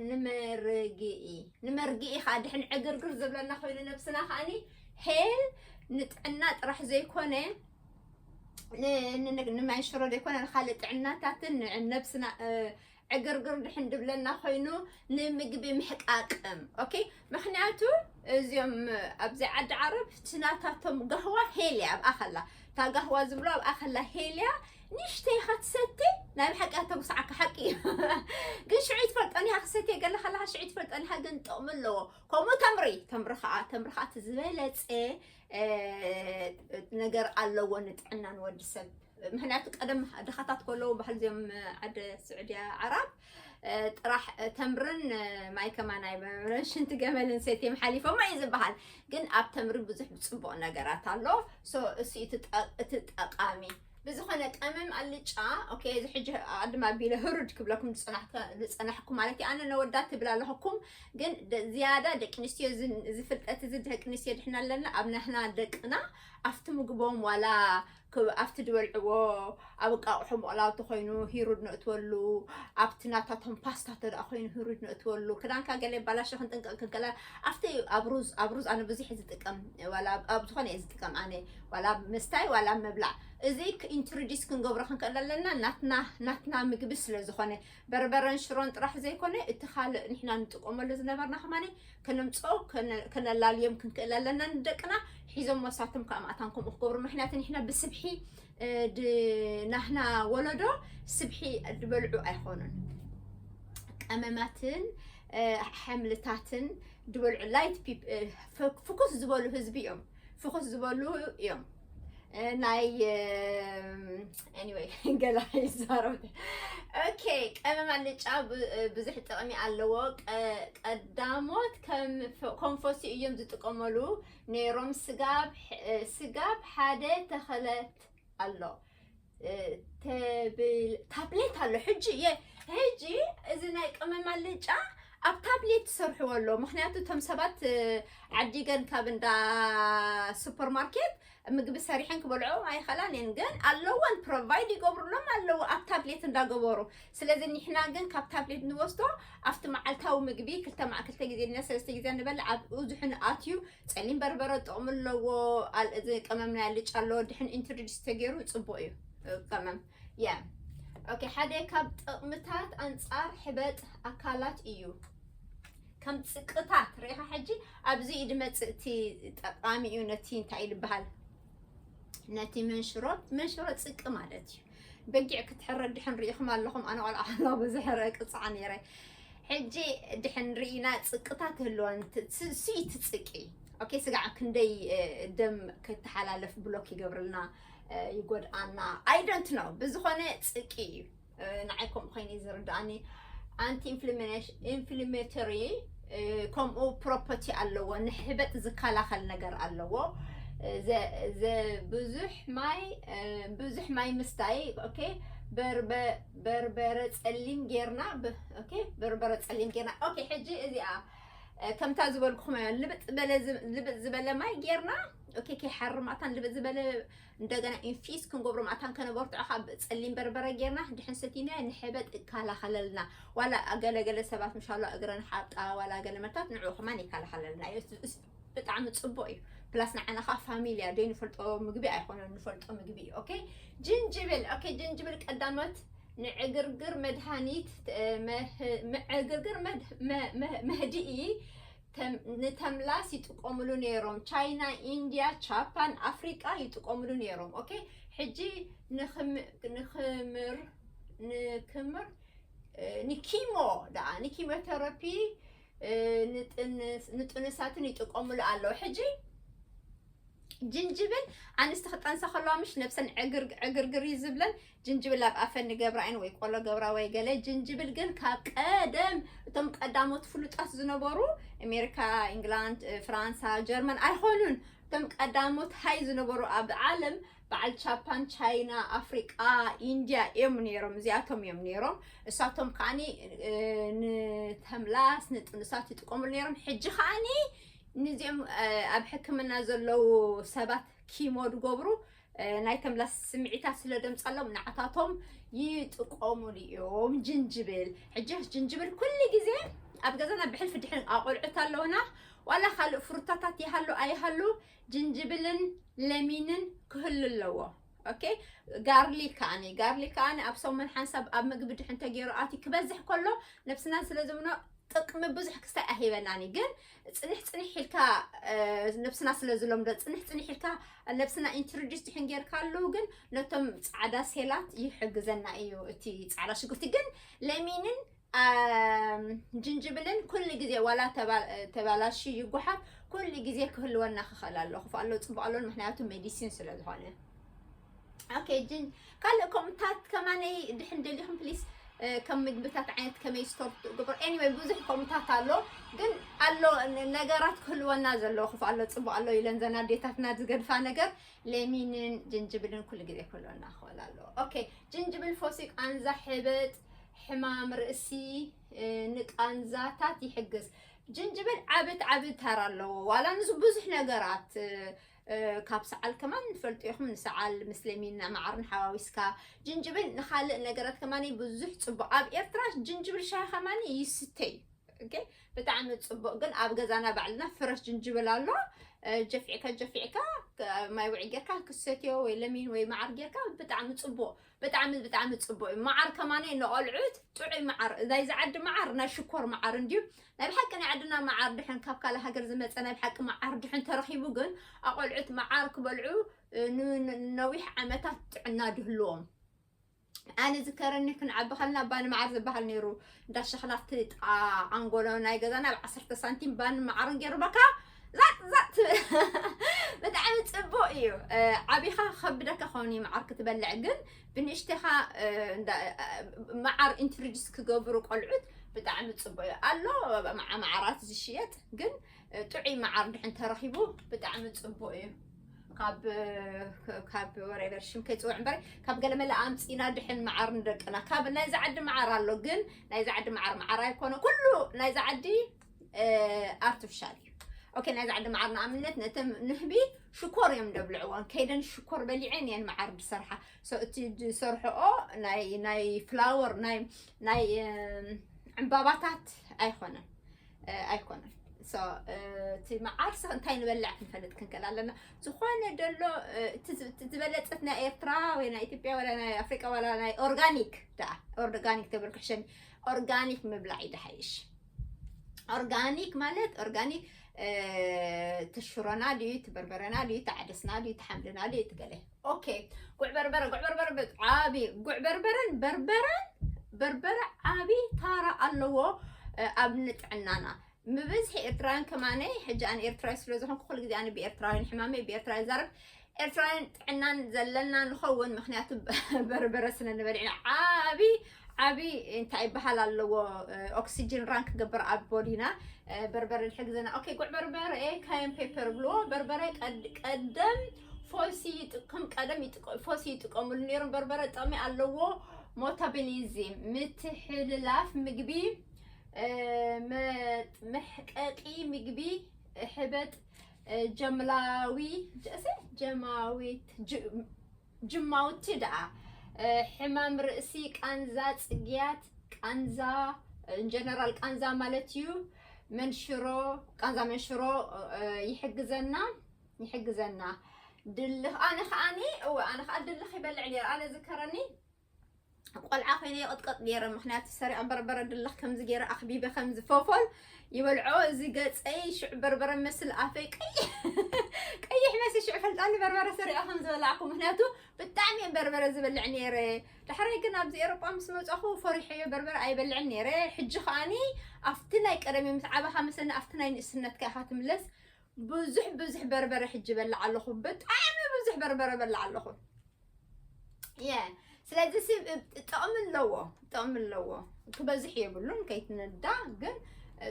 ንመርግኢ ንመርግኢ ከዓ ድሕን ዕግርግር ዝብለና ኮይኑ ነብስና ከዓኒ ሄል ንጥዕና ጥራሕ ዘይኮነ ንማይ ሽሮ ዘይኮነ ንካልእ ጥዕናታትን ንነብስና ዕግርግር ድሕን ድብለና ኮይኑ ንምግቢ ምሕቃቅም። ኦኬ፣ ምክንያቱ እዚኦም ኣብዚ ዓዲ ዓረብ እቲ ናታቶም ጋህዋ ሄልያ ኣብኣ ከላ፣ እታ ጋህዋ ዝብሎ ኣብኣ ከላ ሄልያ ንሽተይ ኢኻ ትሰቲ። ናይ ብሓቂ ኣተጉስዓካ ሓቂ እዩ። ግን ሽዑ ይትፈልጦን ኢኻ ክሰትየ ገለ ከለካ ሽዑ ይትፈልጦን ኢኻ፣ ግን ጥቕሚ ኣለዎ። ከምኡ ተምሪ፣ ተምሪ ከዓ ተምሪ ከዓ እቲ ዝበለፀ ነገር ኣለዎ ንጥዕና ንወዲ ሰብ። ምክንያቱ ቀደም ድኻታት ከለዉ ባህል ዚኦም ዓደ ስዑድያ ዓራብ ጥራሕ ተምርን ማይ ከማን ኣይበረን ሽንቲ ገመልን ሰትዮም ሓሊፎም እዩ ዝበሃል። ግን ኣብ ተምሪ ብዙሕ ፅቡቅ ነገራት ኣሎ። እሱ እቲ ጠቃሚ ብዝኾነ ቀመም ኣልጫ። ኦኬ፣ እዚ ሕጂ ኣድማ ቢለ ህሩድ ክብለኩም ዝፀናሕኩ ማለት እዩ። ኣነ ነወዳት ትብል ኣለኹም፣ ግን ዝያዳ ደቂ ኣንስትዮ ዝፍልጠት እዚ ደቂ ኣንስትዮ ድሕና ኣለና ኣብ ናህና ደቅና ኣብቲ ምግቦም ዋላ ኣብቲ ዝበልዕዎ ኣብ ቃቑሑ ምቕላው ተኮይኑ ሂሩድ ነእትወሉ፣ ኣብቲ ናታቶም ፓስታ ተደኣ ኮይኑ ሂሩድ ነእትወሉ። ክዳንካ ገለ ባላሸ ክንጥንቀቅ ክንከላ ኣብቲ ኣብ ሩዝ ኣብ ሩዝ ኣነ ብዙሕ ዝጥቀም ዋላ ኣብ ዝኾነ እየ ዝጥቀም ኣነ ዋላ ምስታይ ዋላ ምብላዕ። እዚ ኢንትሮዲስ ክንገብሮ ክንክእል ኣለና ናትና ናትና ምግቢ ስለ ዝኾነ በርበረን ሽሮን ጥራሕ ዘይኮነ እቲ ካልእ ንሕና ንጥቀመሉ ዝነበርና ከማኒ ከነምፅኦ ከነላልዮም ክንክእል ኣለና ንደቅና። ሒዞም መሳቶም ከዓ ማእታን ከምኡ ክገብሩ ምክንያቱ ንሕና ብስብሒ ናህና ወለዶ ስብሒ ዝበልዑ ኣይኮኑን። ቀመማትን ሓምልታትን ዝበልዑ ላይት ፍኩስ ዝበሉ ህዝቢ እዮም። ፍኩስ ዝበሉ እዮም። ናይ anyway ገላ ይዛረብ። ኦኬ፣ ቀመም ኣልጫ ብዙሕ ጥቕሚ ኣለዎ። ቀዳሞት ከም ፈንፈሲ እዮም ዝጥቀመሉ ነይሮም። ስጋብ ስጋብ ሓደ ተኸለት ኣሎ ታብሌት ኣሎ። ሕጂ ሕጂ እዚ ናይ ቀመም ኣልጫ ኣብ ታብሌት ትሰርሕዎ ኣሎ። ምክንያቱ እቶም ሰባት ዓዲገን ካብ እንዳ ሱፐርማርኬት ምግቢ ሰሪሐን ክበልዖ ኣይኸላን እየን፣ ግን ኣለወን ፕሮቫይድ ይገብሩሎም ኣለዉ ኣብ ታብሌት እንዳገበሩ። ስለዚ ንሕና ግን ካብ ታብሌት ንወስዶ ኣብቲ መዓልታዊ ምግቢ ክልተ መዓ ክልተ ግዜ ና ሰለስተ ግዜ ንበልዕ ኣብ ብዙሕ ንኣትዩ ጸሊም በርበረ ጥቕሚ ኣለዎ። እዚ ቀመም ናይ ኣልጫ ኣለዎ ድሕን ኢንትሮዲስ ተገይሩ ጽቡቕ እዩ። ቀመም ያ ኦኬ። ሓደ ካብ ጥቕምታት ኣንጻር ሕበጥ ኣካላት እዩ። ከም ጽቅታት ርኢኻ ሕጂ ኣብዚ እዩ ድመጽእ እቲ ጠቃሚ እዩ። ነቲ እንታይ እዩ ዝበሃል ነቲ መንሽሮ መንሽሮ ጽቂ ማለት እዩ። በጊዕ ክትሕረ ድሕን ርኢኹም ኣለኹም። ኣነ ቆልዓ ከለኹ ብዙሕ ሕረ ቅጻዕ ነይረ። ሕጂ ድሕን ርኢና ጽቅታት ህልወን ስይ ትጽቂ። ኦኬ፣ ስጋዕ ክንደይ ደም ክተሓላለፍ ብሎክ ይገብርልና ይጎድኣና። I don't know። ብዝኾነ ጽቂ እዩ። ንዓይ ከምኡ ኮይኑ እዩ ዝርድኣኒ። ኣንቲ ኢንፍላሜተሪ ከምኡ ፕሮፐርቲ ኣለዎ፣ ንሕበጥ ዝከላኸል ነገር ኣለዎ። ብዙሕ ማይ ብዙሕ ማይ ምስታይ። ኦኬ፣ በርበረ ጸሊም ጌርና። ኦኬ፣ በርበረ ጸሊም ጌርና። ኦኬ፣ ሕጂ እዚኣ ከምታ ዝበልኩኹም እያ። ልብጥ ዝበለ ማይ ጌርና። ኦኬ፣ ከይሓርማታን ልብጥ ዝበለ እንደገና ኢንፊስ ክንገብሮ ማእታን ከነበርትዖ ካብ ጸሊም በርበረ ጌርና ድሕን ሰቲና ንሕበጥ ይከላኸለልና። ዋላ ገለገለ ሰባት ምሻሎ እግረን ሓብጣ ዋላ ገለ መታት ንዑ ከማን ይከላኸለልና እዩ። ብጣዕሚ ጽቡቅ እዩ። ፕላስ ንዓና ከዓ ፋሚልያ ደይ ንፈልጦ ምግቢ ኣይኮነን፣ ንፈልጦ ምግቢ እዩ። ኦኬ፣ ጅንጅብል። ኦኬ፣ ጅንጅብል ቀዳሞት ንዕግርግር መድሃኒት፣ መህ- ምዕግርግር መድ- መ- መ- መህድኢ፣ ተም- ንተምላስ ይጥቀሙሉ ነይሮም። ቻይና፣ ኢንድያ፣ ቻፓን፣ ኣፍሪቃ ይጥቀሙሉ ነይሮም። ኦኬ፣ ሕጂ ንክም- ንክምር ንክምር ንኪሞ ደኣ ንኪሞቴራፒ ንጥንሳትን ይጥቀሙሉ ኣለዉ። ሕጂ ጅንጅብል ኣንስቲ ክጠንሳ ከለዋ ምሽ ነብሰን ዕግርግር እዩ ዝብለን። ጅንጅብል ኣብ ኣፈን ንገብራ እየን ወይ ቆሎ ገብራ ወይ ገለ። ጅንጅብል ግን ካብ ቀደም እቶም ቀዳሞት ፍሉጣት ዝነበሩ ኣሜሪካ፣ ኢንግላንድ፣ ፍራንሳ፣ ጀርመን ኣይኮኑን። እቶም ቀዳሞት ሃይ ዝነበሩ ኣብ ዓለም በዓል ቻፓን፣ ቻይና፣ ኣፍሪቃ፣ ኢንድያ እዮም ነይሮም። እዚኣቶም እዮም ነይሮም። እሳቶም ከዓኒ ንተምላስ ንጥንሳት ይጥቀሙሉ ነይሮም። ሕጂ ከዓኒ ንዚኦም ኣብ ሕክምና ዘለዉ ሰባት ኪሞ ዝገብሩ ናይ ተምላስ ስምዒታት ስለ ደምፀሎም ንዓታቶም ይጥቀሙሉ እዮም። ጅንጅብል ሕጂ ጅንጅብል ኩሉ ግዜ ኣብ ገዛና ብሕልፊ ድሕን ኣቆልዑት ኣለውና ዋላ ካልእ ፍሩታታት ይሃሉ ኣይሃሉ ጅንጅብልን ለሚንን ክህሉ ኣለዎ። okay? Garlic ከዓኒ፣ garlic ከዓኒ ኣብ ሰሙን ሓንሳብ ኣብ ምግቢ ድሕን ተገይሩ ኣትዩ ክበዝሕ ከሎ ነብስና ስለ ዝምኖ ጥቅሚ ብዙሕ ክስታይ ኣይህበናን እዩ። ግን ጽንሕ ጽንሕ ኢልካ ነብስና ስለ ዝለምዶ፣ ጽንሕ ጽንሕ ኢልካ ነብስና introduce ድሕን ጌርካሉ ግን ነቶም ጻዕዳ ሴላት ይሕግዘና እዩ። እቲ ጻዕዳ ሽጉርቲ ግን ለሚንን ጅንጅብልን ኩሉ ግዜ ዋላ ተባላሽዩ ይጓሓፍ ኩሉ ግዜ ክህልወና ክኽእል ኣሎ። ክፉእ ኣሎ ጽቡቕ ኣሎ፣ ምክንያቱ ሜዲሲን ስለ ዝኾነ። Okay ጅን ካልእ ከምኡታት ከማነይ ድሕን ደሊኹም ፕሊስ። ከም ምግብታት ዓይነት ከመይ ስቶር ትገብር? Anyway ብዙሕ ከምኡታት ኣሎ፣ ግን ኣሎ ነገራት ክህልወና ዘለዎ። ክፉእ ኣሎ ጽቡቕ ኣሎ ኢለን ዘን ኣዴታትና ዝገድፋ ነገር ለሚንን ጅንጅብልን ኩሉ ግዜ ክህልወና ክኽእል ኣሎ። Okay ጅንጅብል ፈውሲ ቃንዛ፣ ሕበጥ፣ ሕማም ርእሲ፣ ንቃንዛታት ይሕግዝ። ጅንጅብል ዓብት ዓብት ተራ ኣለዎ። ዋላ ንሱ ብዙሕ ነገራት ካብ ሰዓል ከማን ንፈልጦ ኢኹም። ንሰዓል ምስ ለሚንና መዓርን ሓዋዊስካ ጅንጅብል ንኻልእ ነገራት ከማን ብዙሕ ጽቡቕ። ኣብ ኤርትራ ጅንጅብል ሻሂ ከማን ይስተይ። Okay ብጣዕሚ ጽቡቕ። ግን ኣብ ገዛና ባዕልና ፍረሽ ጅንጅብል ኣሎ። ጀፊዕካ ጀፊዕካ ማይ ውዒ ጌርካ ክሰትዮ ወይ ለሚን ወይ መዓር ጌርካ ብጣዕሚ ጽቡቕ። ብጣዕሚ ብጣዕሚ ጽቡቕ እዩ። መዓር ከማን ንቆልዑት ጥዑይ መዓር፣ ናይ ዝዓዲ መዓር ናይ ሽኮር መዓር እንድዩ። ናይ ብሓቂ ናይ ዓድና መዓር ድሕን ካብ ካልእ ሃገር ዝመጸ ናይ ብሓቂ መዓር ድሕን ተረኺቡ ግን ኣቆልዑት መዓር ክበልዑ ነዊሕ ዓመታት ጥዕና ድህልዎም። ኣነ ዝከረኒ ክንዓቢ ከልና ባኒ መዓር ዝበሃል ነይሩ። እንዳ ሸኽናፍቲ ኣንጎሎ ናይ ገዛና ብ ዓሰርተ ሳንቲም ባኒ መዓርን ገይሩ በካ ዛጥ ዛጥ ትብል። ብጣዕሚ ጽቡቕ እዩ። ዓቢኻ ከብደካ ኸውን እዩ መዓር ክትበልዕ፣ ግን ብንእሽተኻ መዓር introduce ክገብሩ ቆልዑት ብጣዕሚ ጽቡቕ እዩ። ኣሎ መዓራት ዝሽየጥ፣ ግን ጥዑይ መዓር ድሕን ተረኺቡ ብጣዕሚ ጽቡቕ እዩ። ካብ ካብ whatever ሽም ከይጽውዕ እምበር ካብ ገለመለ ኣምጺና ድሕን መዓር ንደቅና። ካብ ናይ ዝዓዲ መዓር ኣሎ፣ ግን ናይ ዝዓዲ መዓር መዓር ኣይኮነ። ኩሉ ናይ ዝዓዲ ኣርቲፊሻል እዩ። Okay ናይ ዝዓዲ መዓር ንኣብነት ነተን ንህቢ ሽኮር እዮም ደብልዕወን። ከይደን ሽኮር በሊዐን እየን መዓር ዝሰርሓ። So እቲ ዝሰርሕኦ ናይ ናይ ፍላወር ናይ ናይ ዕምባባታት ኣይኮነን ኣይኮነን። እቲ መዓርሲ እንታይ ንበልዕ ክንፈልጥ ክንክእል ኣለና። ዝኾነ ደሎ እቲ ዝበለፀት ናይ ኤርትራ ወይ ናይ ኢትዮጵያ ወላ ናይ ኣፍሪቃ ወላ ናይ ኦርጋኒክ ደኣ ኦርጋኒክ ተብል ክሕሸኒ። ኦርጋኒክ ምብላዕ እዩ ደሓይሽ። ኦርጋኒክ ማለት ኦርጋኒክ ትሽሮና ድዩ ትበርበረና ድዩ ተዓደስና ድዩ ተሓምድና ድዩ ትገለ። Okay ጉዕ በርበረ ጉዕ በርበረ ዓቢ ጉዕ በርበረን በርበረን በርበረ ዓቢ ታራ ኣለዎ ኣብ ንጥዕናና። ምብዝሒ ኤርትራውያን ከማነይ ሕጂ ኣነ ኤርትራዊ ስለ ዝኾንኩ ኩሉ ግዜ ኣነ ብኤርትራውያን ሕማመይ ብኤርትራዊ ዛረብ ኤርትራውያን ጥዕናን ዘለና ንኸውን። ምክንያቱ በርበረ ስለ ንበልዕና ዓቢ ዓቢ እንታይ ይበሃል ኣለዎ ኦክሲጅን ራን ክገብር ኣብ ቦዲና በርበረ ንሕግዘና። Okay ጉዕ በርበረ ካየን ፔፐር ብልዎ። በርበረ ቀደም ፎሲ ይጥቀም ቀደም ፎሲ ይጥቀምሉ ነይሮም። በርበረ ጥቕሚ ኣለዎ። ሞታቦሊዝም ምትሕልላፍ ምግቢ፣ መሕቀቂ ምግቢ፣ ሕበጥ ጀምላዊ ጀማዊት ጅማውቲ ደኣ ሕማም ርእሲ፣ ቃንዛ፣ ጽግያት፣ ቃንዛ፣ ጀነራል ቃንዛ ማለት እዩ። መንሽሮ ቃንዛ መንሽሮ ይሕግዘና ይሕግዘና። ድልኽ ኣነ ከዓኒ እወ ኣነ ከዓ ድልኽ ይበልዕ ነይረ። ኣነ ዝከረኒ ቆልዓ ኮይነ ይቕጥቀጥ ነይረ። ምክንያቱ ሰሪዖም በርበረ ድልኽ ከምዚ ገይረ ኣኽቢበ ከምዚ ፎፎል ይበልዖ። እዚ ገፀይ ሽዑ በርበረ መስል ኣፈይ ቀይሕ ቀይሕ መሲ ሽዑ ፈልጣኒ በርበረ ሰሪዖ ከም ዝበላዕኩ። ምክንያቱ ብጣዕሚ እየ በርበረ ዝበልዕ ነይረ። ዳሕራይ ግን ኣብዚ ኤሮጳ ምስ መጻኹ ፈሪሐዮ በርበረ ኣይበልዕን ነይረ። ሕጂ ከዓኒ ኣብቲ ናይ ቀደም ምስ ዓበኻ መሰኒ ኣብቲ ናይ ንእስነትካ ኢኻ ትምለስ። ብዙሕ ብዙሕ በርበረ ሕጂ በልዕ ኣለኹ። ብጣዕሚ ብዙሕ በርበረ በልዕ ኣለኹ። የ ስለዚ ጥቕሚ ኣለዎ ጥቕሚ ኣለዎ። ክበዝሕ የብሉን ከይትነዳ ግን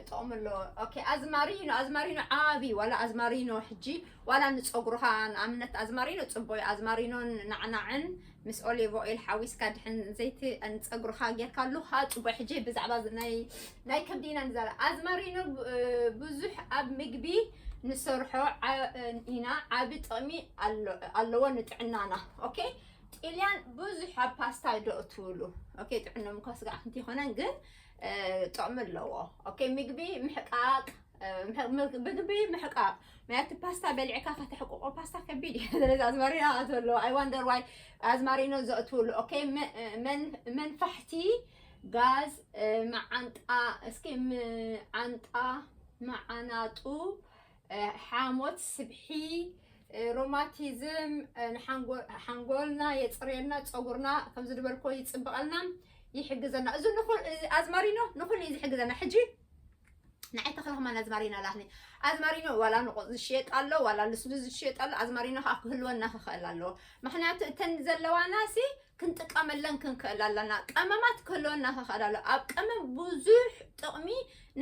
ጥቕሚ ኣለዎ። Okay ኣዝማሪኖ ኣዝማሪኖ ዓቢ ዋላ ኣዝማሪኖ ሕጂ ዋላ ንፀጉርኻ ንኣብነት ኣዝማሪኖ ፅቡቅ እዩ። ኣዝማሪኖን ናዕናዕን ምስ ኦሊቭ ኦይል ሓዊስካ ድሕን ዘይቲ ንፀጉርኻ ጌርካሉ ከዓ ፅቡቅ። ሕጂ ብዛዕባ ናይ ናይ ከብዲ ኢና ንዛረብ። ኣዝማሪኖ ብዙሕ ኣብ ምግቢ ንሰርሖ ኢና። ዓቢ ጥቕሚ ኣለዎ ንጥዕናና። Okay ጥልያን ብዙሕ ኣብ ፓስታ ዶ እትውሉ። Okay ጥዕኖም እኳ ስጋዕ ክንት ይኾነን ግን ጥቕሚ ኣለዎ። Okay ምግቢ ምሕቃቅ ምግቢ ምሕቃቕ ማለት ፓስታ በሊዕካ ከተሕቅቆ ፓስታ ከቢድ እዩ። ስለዚ ኣዝማሪኖ ኣትወሎ። I wonder why ኣዝማሪኖ ዘእትውሉ። ኦኬ፣ መንፋሕቲ ጋዝ፣ መዓንጣ፣ እስኪ መዓንጣ፣ መዓናጡ፣ ሓሞት፣ ስብሒ፣ ሮማቲዝም፣ ሓንጎልና የፅርየልና፣ ፀጉርና ከምዚ ዝበልኮ ይፅብቐልና፣ ይሕግዘና። እዚ ኣዝማሪኖ ንኩሉ እዩ ዝሕግዘና። ሕጂ ንዓይ ተኽለ ከማን ኣዝማሪኖ ኣላትኒ። ኣዝማሪኖ ዋላ ንቆፅ ዝሽየጥ ኣሎ፣ ዋላ ልስሉስ ዝሽየጥ ኣሎ። ኣዝማሪኖ ከዓ ክህልወና ክኽእል ኣለዎ። ምክንያቱ እተን ዘለዋና ሲ ክንጥቀመለን ክንክእል ኣለና። ቀመማት ክህልወና ክኽእል ኣሎ። ኣብ ቀመም ብዙሕ ጥቕሚ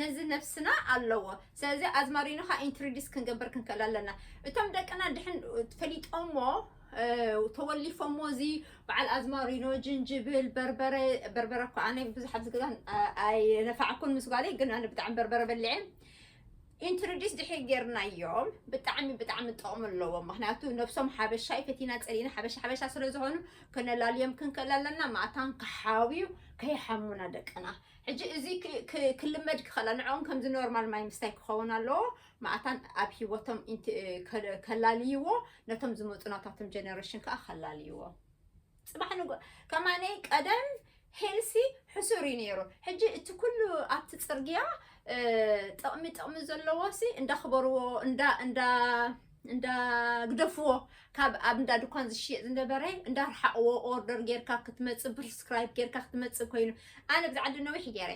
ነዚ ነብስና ኣለዎ። ስለዚ ኣዝማሪኖ ከዓ ኢንትሮዲስ ክንገብር ክንክእል ኣለና። እቶም ደቅና ድሕን ፈሊጦሞ ተወሊፎሞ እዚ በዓል ኣዝማሪኖ፣ ጅንጅብል፣ በርበረ፣ በርበረ እኮ ኣነ ብዙሕ ኣብዚ ገዛ ኣይነፋዕኩን ምስ ጓለይ፣ ግን ኣነ ብጣዕሚ በርበረ በሊዐ። ኢንትሮዲስ ድሕር ጌርናዮም ብጣዕሚ ብጣዕሚ ጥቕሚ ኣለዎም። ምክንያቱ ነብሶም ሓበሻ ፈቲና ፀሊእና ሓበሻ ሓበሻ ስለ ዝኾኑ ከነላልዮም ክንክእል ኣለና። ማእታን ክሓውዩ ከይሓሙና ደቅና። ሕጂ እዚ ክልመድ ክኽእላ ንዕኦም ከምዚ ኖርማል ማይ ምስታይ ክኸውን ኣለዎ። ማእታን ኣብ ሂወቶም ከላልይዎ ነቶም ዝመፁ ናታቶም ጀነሬሽን ከዓ ከላልይዎ። ፅባሕ ንጎ ከማነይ ቀደም ሄልሲ ሕሱር እዩ ነይሩ። ሕጂ እቲ ኩሉ ኣብቲ ፅርግያ ጥቕሚ ጥቕሚ ዘለዎ ሲ እንዳኽበርዎ እንዳግደፍዎ ካብ ኣብ እንዳ ድኳን ዝሽየጥ ዝነበረ እንዳርሓቕዎ ኦርደር ጌርካ ክትመፅእ ፕሪስክራይብ ጌርካ ክትመፅእ ኮይኑ ኣነ ብዛዕዲ ነዊሕ ገይረ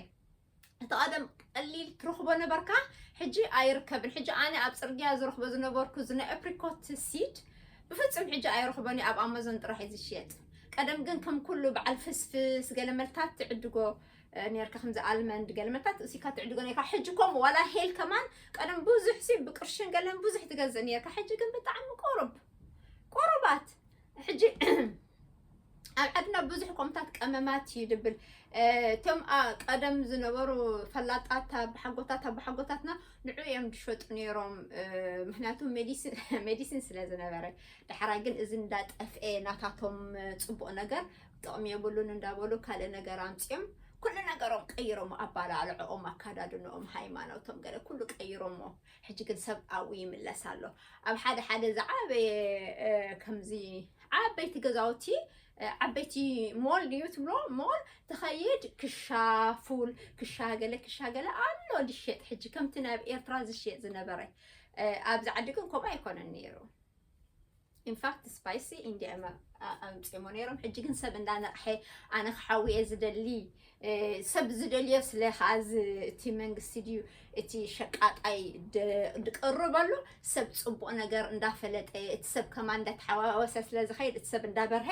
እቲ ቀደም ቀሊል ትረኽቦ ነበርካ፣ ሕጂ ኣይርከብን። ሕጂ ኣነ ኣብ ፅርግያ ዝረኽቦ ዝነበርኩ ዝና ኤፕሪኮት ሲድ ብፍፁም ሕጂ ኣይረኽቦን፣ ኣብ ኣማዞን ጥራሕ እዩ ዝሽየጥ። ቀደም ግን ከም ኩሉ በዓል ፍስፍስ ገለመልታት ትዕድጎ ነርካ፣ ከምዚ ኣልመንድ ገለመልታት እሲካ ትዕድጎ ነርካ። ሕጂ ከምኡ ዋላ ሄል ከማን ቀደም ብዙሕ ሲ ብቅርሽን ገለን ብዙሕ ትገዝእ ነርካ። ሕጂ ግን ብጣዕሚ ቁሩብ ቁሩባት ሕጂ ኣብ ዓድና ብዙሕ ከምታት ቀመማት እዩ ድብል እቶም ቀደም ዝነበሩ ፈላጣት ኣባሓጎታት ኣባሓጎታትና ንዑ እዮም ዝሸጡ ነይሮም። ምክንያቱ ሜዲሲን ስለ ዝነበረ። ዳሕራይ ግን እዚ እንዳጠፍኤ ናታቶም ፅቡቕ ነገር ጥቕሚ የብሉን እንዳበሉ ካልእ ነገር ኣምፅኦም ኩሉ ነገሮም ቀይሮም፣ ኣባላልዕኦም፣ ኣካዳድንኦም፣ ሃይማኖቶም ገለ ኩሉ ቀይሮሞ። ሕጂ ግን ሰብ ኣብኡ ይምለስ ኣሎ። ኣብ ሓደ ሓደ ዝዓበየ ከምዚ ዓበይቲ ገዛውቲ ዓበይቲ ሞል ድዩ ትብሎ ሞል ትኸይድ ክሻ ፉል ክሻ ገለ ክሻ ገለ ኣሎ ዝሽየጥ። ሕጂ ከምቲ ናብ ኤርትራ ዝሽየጥ ዝነበረ ኣብዚ ዓዲ ግን ከምኡ ኣይኮነን ነይሩ። ኢንፋክት ስፓይሲ ኢንዲያ ኣምፅሞ ነይሮም። ሕጂ ግን ሰብ እንዳነቕሐ ኣነ ክሓውየ ዝደሊ ሰብ ዝደልዮ ስለ ከዚ እቲ መንግስቲ ድዩ እቲ ሸቃጣይ ድቀርበሉ ሰብ ፅቡቕ ነገር እንዳፈለጠ እቲ ሰብ ከማን እንዳተሓዋወሰ ስለ ዝኸይድ እቲ ሰብ እንዳበርሀ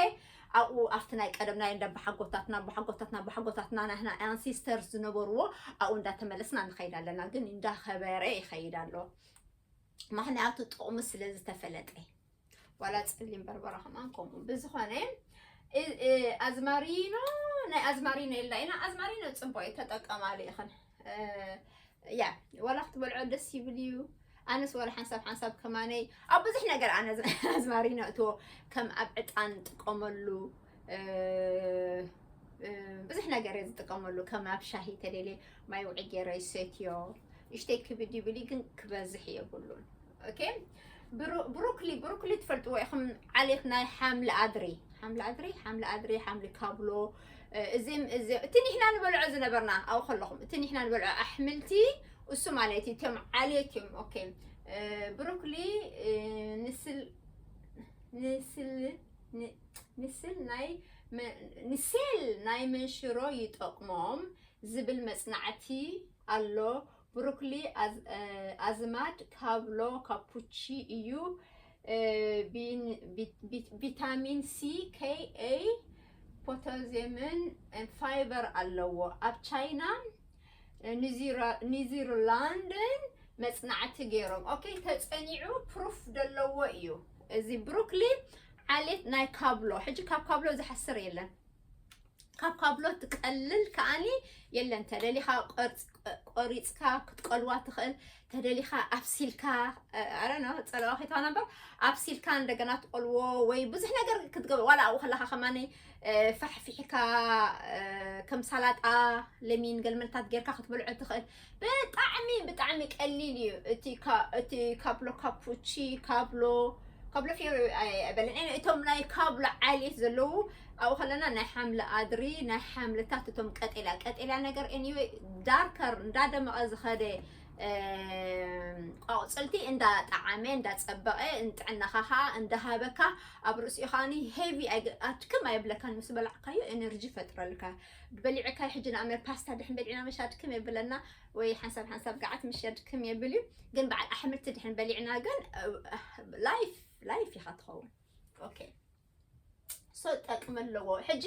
ኣብኡ ኣብቲ ናይ ቀደም ናይ እንዳባሓጎታትና ባሓጎታትና ባሓጎታትና ናህና ኣንሲስተርስ ዝነበርዎ ኣብኡ እንዳተመለስና ንኸይድ ኣለና። ግን እንዳኸበረ ይኸይድ ኣሎ። ምክንያቱ ጥቕሙ ስለ ዝተፈለጠ ዋላ ፀሊም በርበረ ከማን ከምኡ ብዝኾነ ኣዝማሪኖ ናይ ኣዝማሪኖ የላ ኢና ኣዝማሪኖ ፅቡቅ እዩ ተጠቀማሉ ኢኽን። ያ ዋላ ክትበልዖ ደስ ይብል እዩ። ኣነስ ዋላ ሓንሳብ ሓንሳብ ከማነይ ኣብ ብዙሕ ነገር ኣነ ኣዝማሪኖ እትዎ ከም ኣብ ዕጣን ጥቀመሉ ብዙሕ ነገር እየ ዝጥቀመሉ ከም ኣብ ሻሂ ተደልየ ማይ ውዒ ገይረ ይሰትዮ። እሽተይ ክብድ ይብል ግን ክበዝሕ የብሉን። ኦኬ ብሮኮሊ ብሮኮሊ ትፈልጥዎ ኢኹም። ዓሌት ናይ ሓምሊ ኣድሪ ሓምሊ ኣድሪ ሓምሊ ኣድሪ ሓምሊ ካብሎ እዚም እዚ እቲ ንሕና ንበልዖ ዝነበርና ኣብኡ ከለኹም እቲ ንሕና ንበልዖ ኣሕምልቲ እሱ ማለት እዩ። እቶም ዓሌት እዮም። ኦኬ ብሮኮሊ ንስል ንስል ንስል ናይ ንሴል ናይ መንሽሮ ይጠቕሞም ዝብል መጽናዕቲ ኣሎ። ብሮኮሊ ኣዝማድ ካብሎ ካፑቺ እዩ። ቪታሚን ሲ፣ ኬ፣ ኤ፣ ፖታሲየምን ፋይበር ኣለዎ። ኣብ ቻይና ኒዘርላንድን መጽናዕቲ ገይሮም። ኦኬ ተጸኒዑ ፕሩፍ ዘለዎ እዩ። እዚ ብሮኮሊ ዓሌት ናይ ካብሎ ሕጂ ካብ ካብሎ ዝሓስር የለን። ካብ ካብሎ ትቀልል ከዓኒ የለን። ተደሊኻ ቆሪፅካ ክትቀልዋ ትኽእል። ተደሊኻ ኣብሲልካ ኣረነ ፀለዋ ከይትኾና እምበር ኣብሲልካ እንደገና ትቀልዎ ወይ ብዙሕ ነገር ክትገብር ዋላ ኣብኡ ከለካ ከማኒ ፋሕፊሕካ ከም ሳላጣ ለሚን ገልመልታት ጌርካ ክትበልዖ ትኽእል። ብጣዕሚ ብጣዕሚ ቀሊል እዩ። እቲ ካብሎ ካፑቺ ካብሎ ካብሎ ፊ ኣይበለን። እቶም ናይ ካብሎ ዓሌት ዘለዉ ኣብኡ ከለና ናይ ሓምለ ኣድሪ፣ ናይ ሓምለታት፣ እቶም ቀጤላ ቀጤላ ነገር anyway ዳርከር እንዳደመቐ ዝኸደ ቆፅልቲ እንዳጣዓመ እንዳፀበቐ ንጥዕናኻ ከዓ እንዳሃበካ ኣብ ርእሲኡ ከዓኒ ሄቪ ኣድክም ኣይብለካን። ምስ በላዕካዮ ኤነርጂ ይፈጥረልካ። በሊዕካ ሕጂ ንኣመር ፓስታ ድሕን በሊዕና መሻድክም የብለና ወይ ሓንሳብ ሓንሳብ ገዓት ምሸድክም የብል እዩ። ግን በዓል ኣሕምልቲ ድሕን በሊዕና ግን ላይፍ ላይፍ ኢኻ ትኸውን። ኦኬ ሶ ጠቅሚ ኣለዎ። ሕጂ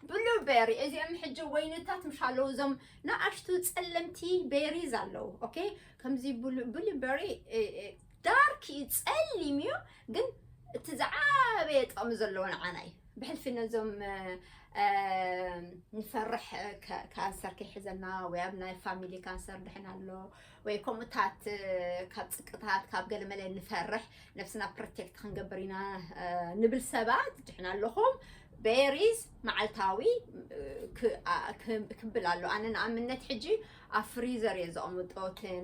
ብሉቤሪ እዚኦም ሕጂ ወይንታት ምሽ ኣለዉ እዞም ንኣሽቱ ጸለምቲ ቤሪዝ ኣለዉ። ኦኬ ከምዚ ብሉቤሪ ዳርክ እዩ ጸሊም እዩ ግን እቲ ዝዓበየ ጥቕሚ ዘለዎ ንዓና እዩ። ብሕልፊ ነዞም ንፈርሕ ካንሰር ከይሕዘና ወይ ኣብ ናይ ፋሚሊ ካንሰር ድሕን ኣሎ ወይ ከምኡታት ካብ ፅቅታት ካብ ገለመለ ንፈርሕ ነብስና ፕሮቴክት ክንገብር ኢና ንብል ሰባት ድሕን ኣለኹም። ቤሪዝ መዓልታዊ ክብል ኣሎ። ኣነ ንኣብነት ሕጂ ኣብ ፍሪዘር እየ ዘቐምጦ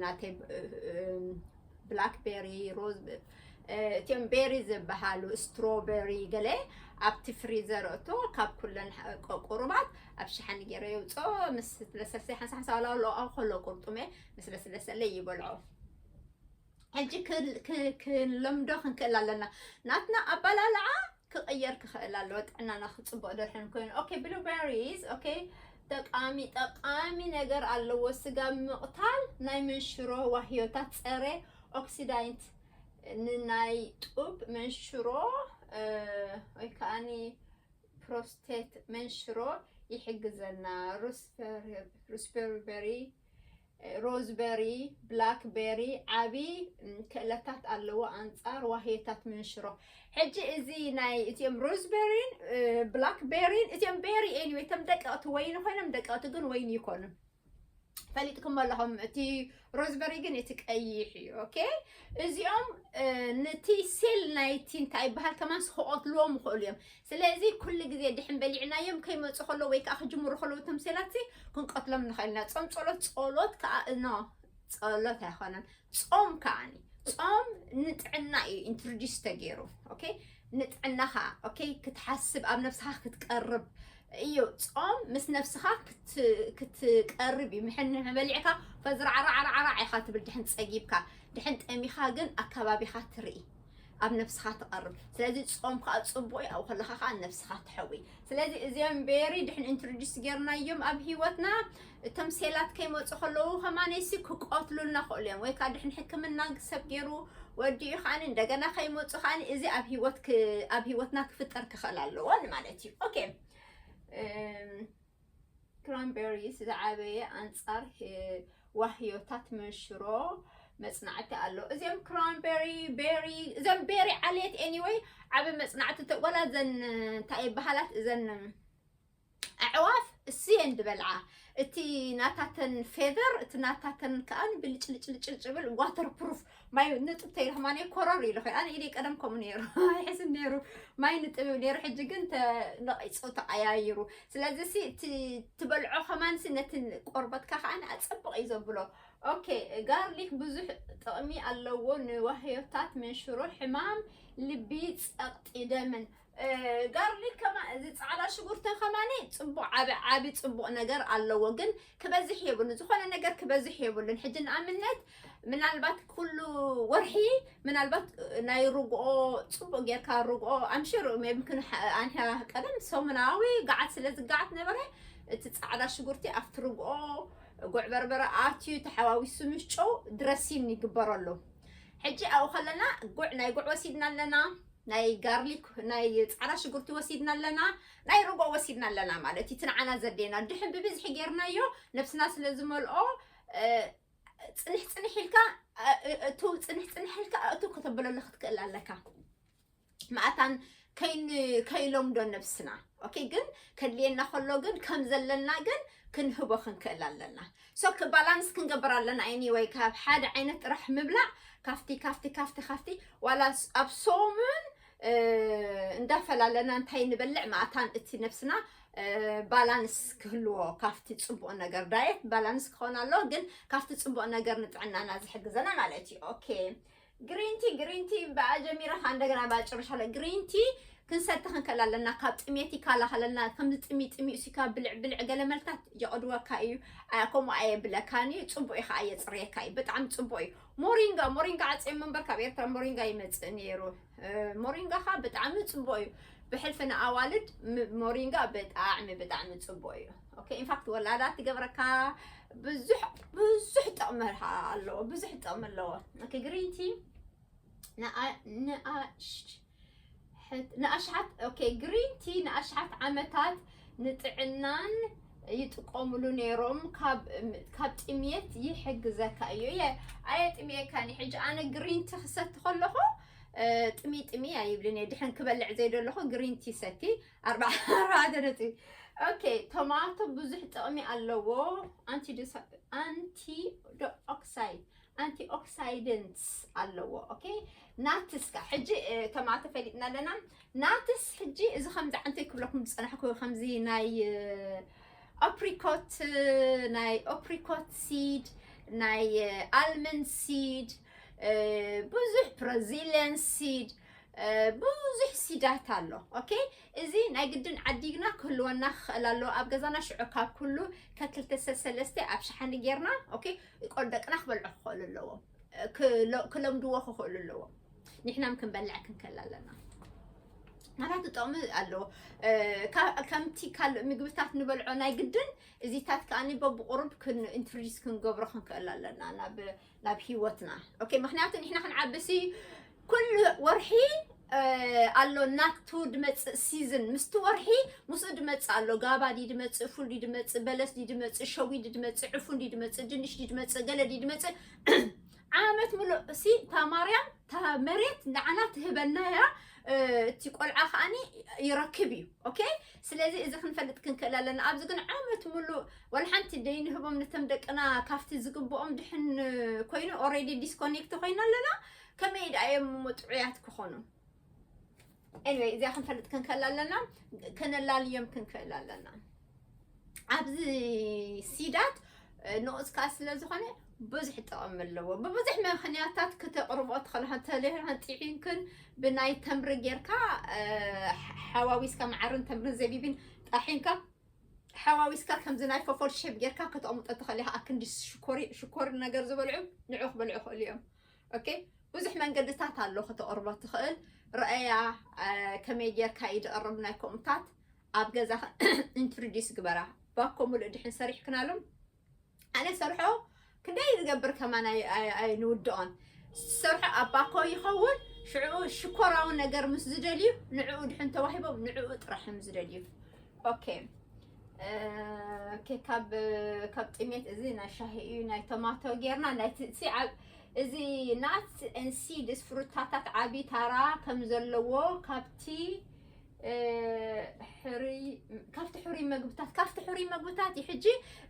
ናተይ ብላክቤሪ ሮዝ እቲኦም ቤሪ ዝበሃሉ ስትሮበሪ ገለ ኣብቲ ፍሪዘር እቶ ካብ ኩለን ቁሩባት ኣብ ሸሓኒ ገይረ የውፅኦ ምስ ለሰለሰ ሓንሳ ሓንሳ ዋላ ኣለኦ ከሎ ቁርጡመ ምስ ለስለሰለ ይበልዖ። ሕጂ ክንለምዶ ክንክእል ኣለና። ናትና ኣባላልዓ ክቕየር ክኽእል ኣለዎ ጥዕናና ክፅቡቕ ደርሕን ኮይኑ። ኦኬ ብሉቤሪስ ኦኬ ጠቃሚ ጠቃሚ ነገር ኣለዎ። ስጋ ምቕታል ናይ መንሽሮ ዋህዮታት ጸረ ኦክሲዳንት ንናይ ጡብ መንሽሮ ወይ ከዓኒ ፕሮስቴት መንሽሮ ይሕግዘና። ሩስበርበሪ ሮዝበሪ፣ ብላክቤሪ ዓቢ ክእለታት ኣለዎ ኣንጻር ዋህዮታት መንሽሮ። ሕጂ እዚ ናይ እቲኦም ሮዝበሪን ብላክቤሪን እቲኦም ቤሪ ኤኒወይ እቶም ደቀቕቲ ወይኒ ኮይኖም ደቀቕቲ ግን ወይኒ ይኮኑ። ፈሊጥኩም ኣለኹም እቲ ሮዝበሪ ግን እቲ ቀይሕ እዩ። ኦኬ እዚኦም ነቲ ሴል ናይቲ እንታይ ይበሃል ከማን ክቐትልዎም ይኽእሉ እዮም። ስለዚ ኩሉ ግዜ ድሕን በሊዕናዮም ከይመፁ ከለዉ ወይ ከዓ ክጅምሩ ከለዉ እቶም ሴላት ክንቀትሎም ንኽእል ኢና። ፆም ጸሎት ጸሎት ከዓ እኖ ጸሎት ኣይኮነን ጾም ከዓኒ ጾም ንጥዕና እዩ ኢንትሮዲስ ተገይሩ። ኦኬ ንጥዕናኻ ኦኬ ክትሓስብ ኣብ ነብስኻ ክትቀርብ እዩ። ጾም ምስ ነብስኻ ክትቀርብ እዩ። ምሕን በሊዕካ ፈዝራዕራዕራዕራዕ ኢኻ ትብል ድሕን ጸጊብካ ድሕን ጠሚኻ ግን ኣካባቢኻ ትርኢ ኣብ ነብስኻ ትቐርብ። ስለዚ ጾም ከዓ ጽቡቕ እዩ። ኣብኡ ከለኻ ከዓ ነብስኻ ትሐዊ። ስለዚ እዚኦም ቤሪ ድሕን ኢንትሮዲስ ጌርናዮም ኣብ ህይወትና እቶም ሴላት ከይመፁ ከለዉ ከማነይሲ ክቆትሉልና ክእሉ እዮም ወይ ከዓ ድሕን ሕክምና ሰብ ገይሩ ወዲኡ ከዓኒ እንደገና ከይመፁ ከዓኒ እዚ ኣብ ህይወት ኣብ ህይወትና ክፍጠር ክኽእል ኣለዎ ማለት እዩ። ኦኬ ክራንቤሪስ ዝዓበየ ኣንጻር ዋህዮታት መንሽሮ መጽናዕቲ ኣሎ። እዚኦም ክራንቤሪ ቤሪ እዚኦም ቤሪ ዓሌት ኤኒወይ ዓቢ መጽናዕቲ ተቆላ ዘን እንታይ ይበሃላት እዘን ኣዕዋፍ እስየን ዝበልዓ እቲ ናታተን ፌዘር እቲ ናታተን ከኣ ብልጭልጭልጭልጭ ብል ዋተር ፕሩፍ ማይ ንጥብ ተይልኩም ኣነ ኮረር ኢሉ ኸ ኣነ ኢደይ ቀደም ከምኡ ነይሩ ኣይሕዝን ነይሩ ማይ ንጥብ ነይሩ ሕጂ ግን ነቂፁ ተቀያይሩ ስለዚ ሲ ትበልዖ ከማን ሲ ነቲ ቆርበትካ ከዓ ኣፀብቅ እዩ ዘብሎ ኦኬ ጋርሊክ ብዙሕ ጥቅሚ ኣለዎ ንዋህዮታት መንሽሮ ሕማም ልቢ ፀቅጢ ደምን ጋርሊክ ከማ እዚ ፃዕዳ ሽጉርቲ ከማኒ ፅቡቅ ዓቢ ዓቢ ፅቡቅ ነገር ኣለዎ ግን ክበዝሕ የብሉ ዝኾነ ነገር ክበዝሕ የብሉን ሕጂ ንኣብነት ምናልባት ኩሉ ወርሒ ምናልባት ናይ ርግኦ ፅቡቅ ጌርካ ርግኦ ኣምሽር ምክን ኣንያ ቀደም ሰሙናዊ ገዓት ስለ ዝገዓት ነበረ እቲ ፃዕዳ ሽጉርቲ ኣብቲ ርግኦ ጉዕ በርበረ ኣትዩ ተሓዋዊሱ ምስ ጨው ድረሲን ይግበረሉ ሕጂ ኣብኡ ከለና ጉዕ ናይ ጉዕ ወሲድና ኣለና ናይ ጋርሊክ ናይ ፃዕዳ ሽጉርቲ ወሲድና ኣለና ናይ ርጎ ወሲድና ኣለና ማለት እዩ ትንዓና ዘዴና ድሕን ብብዝሒ ጌርናዮ ነብስና ስለ ዝመልኦ ፅንሕ ፅንሕ ኢልካ እቱ ፅንሕ ፅንሕ ኢልካ እቱ ከተብለሉ ክትክእል ኣለካ ማእታን ከይሎምዶ ነብስና ኦኬ ግን ከድልየና ከሎ ግን ከም ዘለና ግን ክንህቦ ክንክእል ኣለና ሶ ባላንስ ክንገብር ኣለና ኤኒወይ ካብ ሓደ ዓይነት ጥራሕ ምብላዕ ካብቲ ካብቲ ካብቲ ካብቲ ዋላ ኣብ ሶምን እንዳፈላለና እንታይ ንበልዕ ማእታን እቲ ነብስና ባላንስ ክህልዎ ካብቲ ፅቡቕ ነገር። ዳየት ባላንስ ክኾን ኣለዎ፣ ግን ካብቲ ፅቡቕ ነገር ንጥዕናና ዝሕግዘና ማለት እዩ። ኦኬ፣ ግሪንቲ ግሪንቲ ብኣጀሚራ ከ እንደገና ባጭርሻ ለ ግሪንቲ ክንሰቲ ክንክእል ኣለና። ካብ ጥሜት ይከላኸለልና። ከምዚ ጥሚ ጥሚ እሲካ ብልዕ ብልዕ ገለ መልታት የቕድወካ እዩ። ኣያ ከምኡ ኣየብለካን እዩ። ፅቡቅ እዩ ከዓ የፅርየካ እዩ። ብጣዕሚ ፅቡቅ እዩ። ሞሪንጋ ሞሪንጋ ዓፅዮም እምበር ካብ ኤርትራ ሞሪንጋ ይመፅእ ነይሩ። እ፣ ሞሪንጋ ከዓ ብጣዕሚ ፅቡቅ እዩ። ብሕልፊ ንኣዋልድ ም- ሞሪንጋ ብጣዕሚ ብጣዕሚ ፅቡቅ እዩ። ኦኬ፣ ኢንፋክት ወላዳ ትገብረካ ብዙሕ ብዙሕ ጥቕሚ ኣለዎ። ብዙሕ ጥቕሚ ኣለዎ። ኦኬ፣ ግሪንቲ ንኣሽሓት ኦኬ፣ ግሪን ቲ ንኣሽሓት ዓመታት ንጥዕናን ይጥቀሙሉ ነይሮም። ካብ ካብ ጥምየት ይሕግዘካ እዩ። የ ኣየ ጥምየካኒ። ሕጂ ኣነ ግሪን ቲ ክሰቲ ከለኹ ጥሚ ጥሚ ኣይብልን እየ። ድሕን ክበልዕ ዘይደለኹ ግሪን ቲ ሰቲ ኣርባዕተ ነጥቢ። ኦኬ፣ ቶማቶ ብዙሕ ጥቕሚ ኣለዎ። ኣንቲ ኣንቲ ኦክሳይድ ኣንቲ ኦክሳይደንትስ ኣለዎ። ኦኬ፣ ናትስ ካ ሕጂ እ፣ ቶማቶ ፈሊጥና ኣለና። ናትስ ሕጂ እዚ ከምዚ ዓንተ ክብለኩም ዝፀናሕኩ ከምዚ ናይ እ፣ ኣፕሪኮት እ፣ ናይ ኣፕሪኮት ሲድ፣ ናይ ኣልመንድ ሲድ፣ ብዙሕ ብራዚሊያን ሲድ፣ ብዙሕ ሲዳት ኣሎ። ኦኬ፣ እዚ ናይ ግድን ዓዲግና ክህልወና ክኽእል ኣለዎ ኣብ ገዛና። ሽዑ ካብ ኩሉ ከክልተ ሰለስተ ኣብ ሸሓኒ ጌርና፣ ኦኬ፣ ቆል ደቅና ክበልዑ ክኽእሉ ኣለዎም። ክለምድዎ ክኽእሉ ኣለዎም። ንሕናም ክንበልዕ ክንክእል ኣለና። ናታቱ ጥቕሚ ኣለዎ። ከምቲ ካልእ ምግብታት ንበልዖ ናይ ግድን እዚታት ከኣኒ በብቁሩብ ኢንትሮዲስ ክንገብሮ ክንክእል ኣለና ናብ ናብ ህይወትና። ኦኬ፣ ምክንያቱ ንሕና ክንዓብሲ ኩሉ ወርሒ ኣሎ ናቱ ድመፅእ ሲዝን። ምስቲ ወርሒ ምስኡ ድመፅእ ኣሎ። ጋባ ድዩ ድመፅእ፣ ፉል ድዩ ድመፅእ፣ በለስ ድዩ ድመፅእ፣ ሸዊ ድዩ ድመፅእ፣ ዕፉን ድዩ ድመፅእ፣ ድንሽ ድዩ ድመፅእ፣ ገለ ድዩ ድመፅእ። ዓመት ሙሉእ እሲ እታ ማርያም እታ መሬት ንዓና ትህበና እያ። እቲ ቆልዓ ከዓኒ ይረክብ እዩ። ኦኬ፣ ስለዚ እዚ ክንፈልጥ ክንክእል ኣለና። ኣብዚ ግን ዓመት ሙሉእ ዋላ ሓንቲ ደይንህቦም ነቶም ደቅና ካብቲ ዝግብኦም ድሕን ኮይኑ ኦሬዲ ዲስኮኔክት ኮይና ኣለና። ከመይ ደኣ እዮም እሞ ጥዑያት ክኾኑ? ኤኒወይ፣ እዚኣ ክንፈልጥ ክንክእል ኣለና። ከነላልዮም ክንክእል ኣለና። ኣብዚ ሲዳት ንቑስ ከዓ ስለ ዝኾነ ብዙሕ ጥቕሚ ኣለዎ። ብብዙሕ ምክንያታት ክተቕርቦ ትኽእላ። እንተለይና ጥሒንክን ብናይ ተምሪ ጌርካ ሓዋዊስካ፣ መዓርን ተምርን ዘቢብን ጣሒንካ ሓዋዊስካ ከምዚ ናይ ፎፎል ሼፕ ጌርካ ከተቕምጦ ትኽእል ኢኻ። ኣክንዲ ሽኮሪ ሽኮሪ ነገር ዝበልዑ ንዑ ክበልዑ ይኽእሉ እዮም። ኦኬ፣ ብዙሕ መንገድታት ኣሎ ከተቕርቦ ትኽእል። ረኣያ ከመይ ጌርካ እዩ ዝቐርብ ናይ ከምኡታት ኣብ ገዛ ኢንትሮዲስ ግበራ። ባኮ ሙሉእ ድሕን ሰሪሕክናሎም ኣነ ሰርሖ ክንደይ ዝገብር ከማን ኣይ- ኣይ- ኣይንውድኦን። ሰርሖ ኣብ ባኮ ይኸውን። ሽዑ ሽኮራዊ ነገር ምስ ዝደልዩ ንዕኡ ድሕን ተዋሂቦም ንዕኡ ጥራሕ እዮም ዝደልዩ። ኦኬ፣ እ፣ ኦኬ፣ ካብ ካብ ጥሜት እዚ ናይ ሻሂ እዩ፣ ናይ ቶማቶ ጌርና ናይ ትእሲ ኣብ እዚ ናት ኤንድ ሲድስ ፍሩታታት ዓቢ ታራ ከም ዘለዎ ካብቲ እ፣ ሕሩይ ካብቲ ሕሩይ መግብታት ካብቲ ሕሩይ መግብታት እዩ። ሕጂ